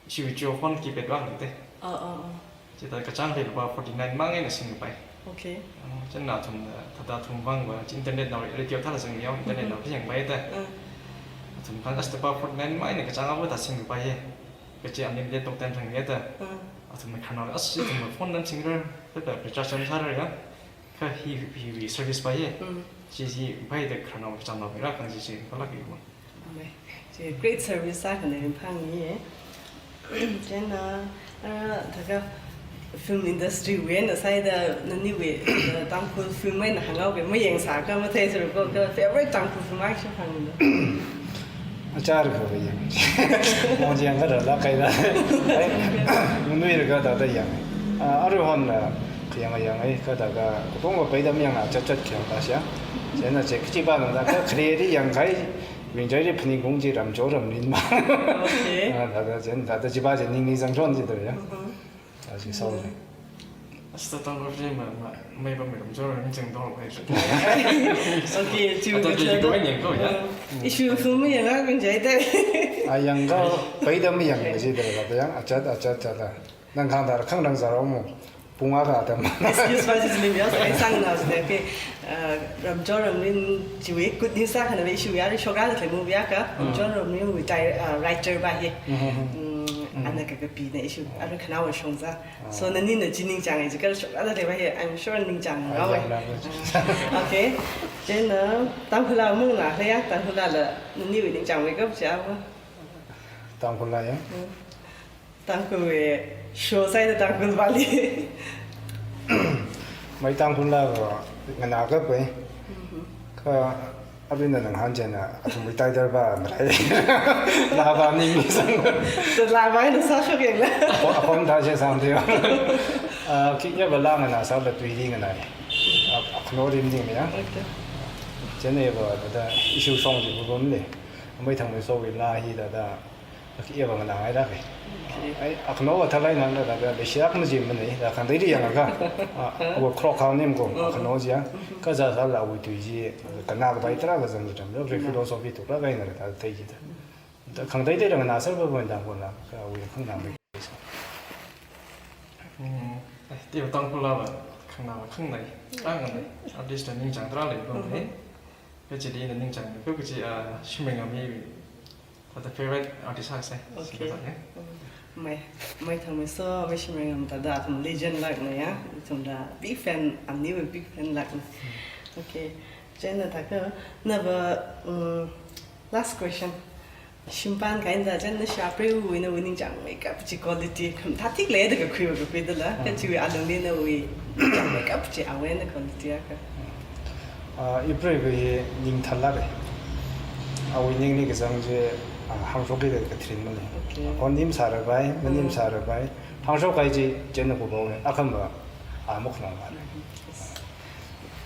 Ishiwui Jio phone keypad vāng te. Ah, ah, ah. Chithāda kachāng hi lupā forty-nine mang eina singpai. Okay. Ah, chieina athum, ah, thāda athum vāngva, chi internet nao radio thāla sing yao, internet Mm-hmm. nao khi yangpai te. Ah. Athum khan as lupā forty-nine mang eina kachāng ava thā singpai ye. Kachi unlimited talk time thang ye te. Ah. Athum khanao as ithum phone nan singrar, thāda recharge nan sārar ya. Kha hi, hi, hi service pa ye. Mm. Chi, chi, pai da khanao kachāngnaobing rākhang chi, chi, palak iwa. Amei. Chi great service sākhana ringphāngi ye. Chieina, ah, thākha film industry wui eina sāda naniwui, ah, Tangkhul film eina hānghaoki, mayangsā kha matheisāra kho, kha favorite Tangkhul film akha hānglu. Achar kha yang. Mong yang kha rala kaida. Ai, nunui raka da da yang. Ah, aruihon la, khayang yang ai, kha da ka, kapong ka paida mayang la, chat chat khayang ta siya. Chieina che, kachi pa nang da, kha khareli yangkahai, Vingchaili phaningkhaung chi Ramcho Ramrin ma. Okay. Ah, thāda chen, thāda chipa chen ningli zangchon chi da ya. Mhm. Thāda chi sao le. Asta tang ko film ma, ma, mai pa mai Ramcho Ramrin cheng dong lo kai. Okay, chi Ata ka chi cha ko da. Yang ko ya. Mm. Issue film yang a kun jai da. Ah, yang ko, paida mayang chi da, da yang, achat, achat, achat da. Nang khangthar khangarān zāra mo, pung akha atam. Excuse me, just leave us. Ai sāngna, okay. Uh, Ramcho Ramrin chiwui good news akhana ve issue ya, shokrāda khalei movie akha. Mm. Ramcho Ramrinwui di-, uh, writer pa hi. Mm-hmm. Mm, Mm. ana kakapina issue, ara khanao shongza. Ah. So, nanina chi ningchānga jikha shokrāda khalei pa hi, I'm sure ningchānga Ah, ngawai. yeah, yeah, yeah. Uh, okay. Then, uh, Tangkhul la mung na, ya, Tangkhul la la, naniwui ningchāngmeikap chi ava. Tangkhul la ya? Mm. Tangkhulwui show sāda Tangkhul vali. Mai Tangkhul la ko nganā kapai. Mhm. Kha abin da nang han chena athumwui title pa marai. La pa ning mi sang. So la pa ina sāshok yang la. Apam, apam da che sang teo. Ah, khi ya ba la nganā sāla tuili nganā. Ah, akhano rim ding ya. Okay. Chena ya ba da issue song ji bu bom le. Mai Thangmeisowui la hi da da. Aki eva nganāngai da kai. Okay. Ai, akhano va thalai nang da, da, da, leishiak maji manei, da khangatei di yangakha. Ah, awo clock khao nim ko, Mm. akhano jia. Kazā sāla awui tui ji, kanā kapai tarākha zangcham, lok ri Mm. philosophy tuklāk eina da thei ji da. Da khangatei da nganāser va va da ko la, kha awui khanganā mai. Mm, ai, teo Tangkhul la va, khanganā va khanganā, khanganā. At least da ningchāng tarā lei ko Mm-hmm. ne. Kha chili na ningchāng, kha kachi, ah, shimei ngami, Thāda favorite artist akha sai. Okay. Sāda, ya. Mm. Mai, Mai Thangmeiso, Mai Shimreingam thāda athum legend lākna ya. Ithumda big fan, aniwui big fan lākna. Mm. Okay. Chieina thākha, nava, mm, last question. Shimpan kahaina chieina shapreiwui nawui ningchāngmeikap chi quality khamathā thik leida kakhuiva kakhuida la. Mm. Kha chiwui alungli nawui ningchāngmeikap chi awui eina quality akha. Ah, ipreivei ning thālāke. Awui ningli kazang chi, ah, hāngshokki da katharin malei. Okay. Akhon nim sāra pai, manim Mm. sāra pai. Hāngshok kahai chi, chieina kupao, akhama, ah, mukhnong ma. Yes.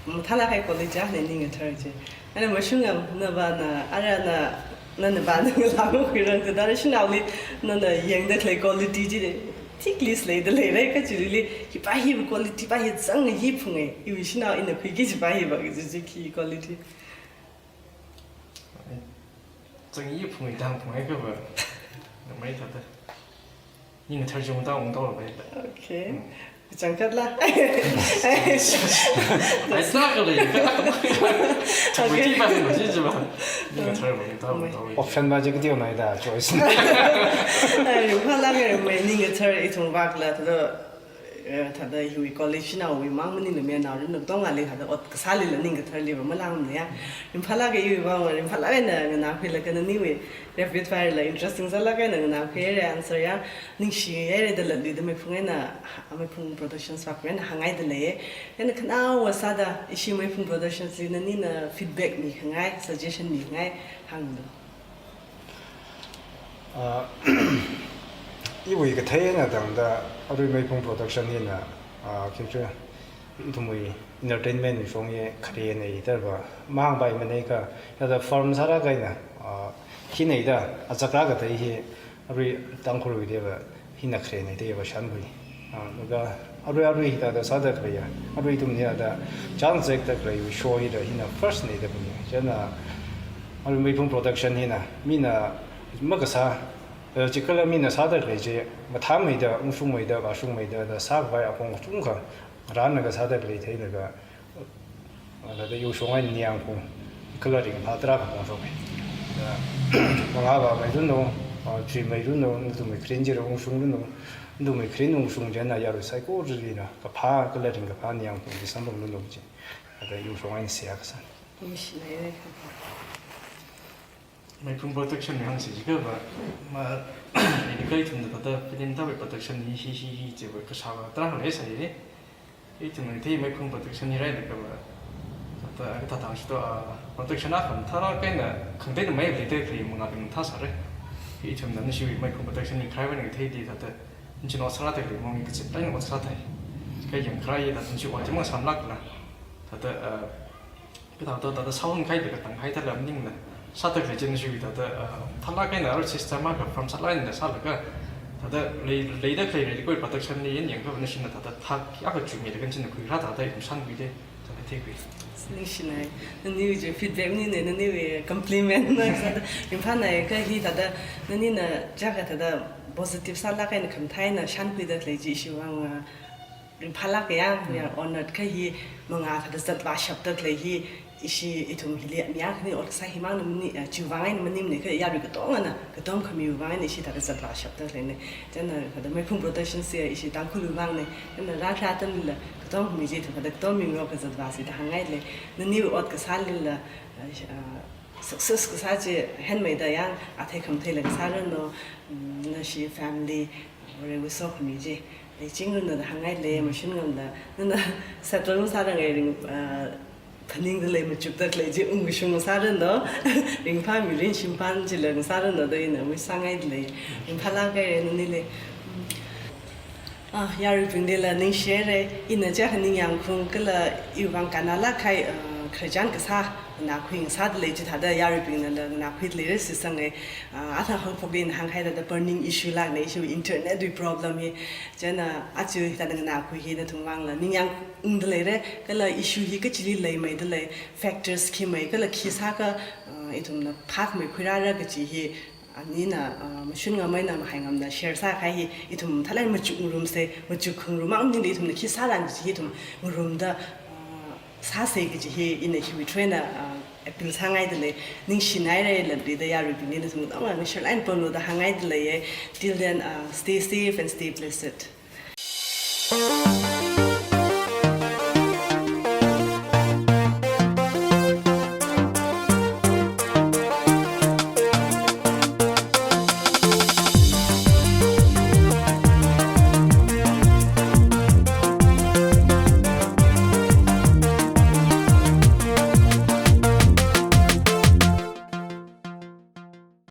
Mathālāk kahai quality ne ning ngathar chi. Ana mashunga, navana, arana, nana vana ngalā makhuirang thāda shanaoli, nana yangda khalei quality chi. Thik list leida leira kha chili, hipa hi quality pa hi zang hi phungai. Iwui shanao ina khuiki chipa hi va, kaji chi khi quality. Zang hi phungai dang phungai kha va. Namai thāda. Ning ngathar jung dang ungdao la pai. Okay. Mm. Changkhat la. Ai, sa ka lei. Okay. Chi pa, chi pa. Ning ngathar va, ungdao, ungdao. Option ba chi kateo nai da, choice. Ai, ringphālāke, mai ning ngathar ithum vak la, thāda, Eh, thāda hiwui college naowui mang maningla mayarnaoranu katongali thāda ot kasālila ning katharli va malāngmana ya. Ringphālāka iwui vang, ringphālāk eina nganākhuilaga naniwui rapid fire la interesting sālāk eina nganākhuihaira answer ya. Ningshihaira da latluida Meiphung eina, Meiphung Productions vākhuina hāngngaida leiya. Eina khanaowa sāda ishi Meiphung Productions li nanina feedback mikhangai, suggestion mikhangai hānglu. Ah, iwui kathei eina tangda arui Meiphung Production hina, ah, future ithumwui entertainment shongwui kharena da va mahāngpaimanei kha, thāda firm sālāk eina, ah, hina da achakrā kathei hi arui Tangkhulwui da va hina kharena da va shānkhui. Ah, laga arui arui hithāda sāda khaleiya, arui ithum hithāda chānzekda khalei show hila hina first na da buni. Chieina arui Meiphung Production hina mina makasā, eh, chikala mina sāda khalei chi mathāmeida, ungshungmeida, vāshungmeida da sākhavai apong kachungkha rānlaga sāda khalei theilaga, ah, thāda yangshong eina ningyāngkhui kala ringphā tarākha pongshok. Da, mangā vāmeiranu, ah, chuimeiranu, nathumwui kharing chila ungshungranu, nathumwui kharing ungshung chieina yarui saikoralila kaphā kala ringkaphā ningyāngkhui chi samphanglu chi. Thāda yangshong eina seihā kasāna. Ningshihaira. Meiphung Production li hāngsi jiakha va, ma, ini kai ithumna thāda film thāwui production hi, hi, hi, hi, chiwui kasā va tarākha leisāya. Ithumna thei Meiphung Production hi rālaga va, thāda, kathā thang shito, ah, production akha mathālāk eina khangateina mei leida khalei mangābing mathāsāra. Ithumna nashiwui Meiphung Production li kharāwui eina theida thāda, nashi ot sāda khalei mong kachip eina ot sāda. Kha yangkharā hi thāda nashi ot chi masāmlākla. Thāda, ah, kathāda thāda sound khaida katang khaida la maningla, sāda khalei chi nashiwui thāda, ah, mathālāk eina arui system akha firm sālāk eina sālaga, thāda lei, leida khalei record production li yin yangkha nashina thāda thak akha chuimilaga china khuirā thāda ithum shānkhuida, thāda theikhui. Ningshinai, naniwui chi feedback maningla, naniwui compliment na sāda, ringphānai kha hi thāda, nanina chaka thāda positive sālāk eina khamathā eina shānkhuida khalei chi ishiwui vang, ah, ringphālāka ya, we are honored kha hi mangā thāda zatvāshapda khalei hi, ishi ithum hili mi akhani ot kasā himangna mani, eh, chiwui vang eina maningmana kha yarui katongana, katom khamiwui vang eina ishi thāda zatvāshapda khaleina. Chieina thāda Meiphung Productions hi ishi Tangkhulwui vangna, chieina rākharā atamlila katom khami chi ithum thāda katom mingarokta zatvāsi da hāngngailei. Naniwui ot kasālila, eh, ah, success kasā chi henmeida yang athei khamatheila kasāranu, mm, nashi family, Varewui sokhami chi leichingranu da hāngngailei, mashun ngamda, nana settle masāranga ring, ah, phaningda lei machukda khalei chi ungkashung masāranu, ringphāmirin shimpan chila masāranu da ina wish sāngailei, ringphālāka nanili. Ah, yaruibinglila ningshihaira, ina chaka ningyāngkhui kala iwui vang kannālāk kahai, ah, khararchan kasā, nganākhui ngasāda lei chi thāda yaruibingnala nganākhuida leira sisanga, ah, athang haophokli ina hāngkahai thāda burning issue lākna ishiwui internet wui problem hi. Chieina aja hithāda nganākhui hi nathumwui vangla ningyāng ungda leira, kala issue hi kachili leimeida lei, factors khi mei, kala khi sākha, ah, ithumna phākhamei khuirāra kaji hi, anina, ah, mashun ngam eina mahai ngamna share sākahai hi, ithum mathālāk eina machuk ngarumsa, machuk khangarum mang maningla ithumna khi sāra kaji hi ithum ngarumda, ah, sāsa kaji hi ina hiwui through eina, ah, appeal sāngaida lei, ningshinaira latluida yaruibingli nathum katongana share eina pamlu da hāngngaida leiya. Till then, ah, stay safe and stay blessed.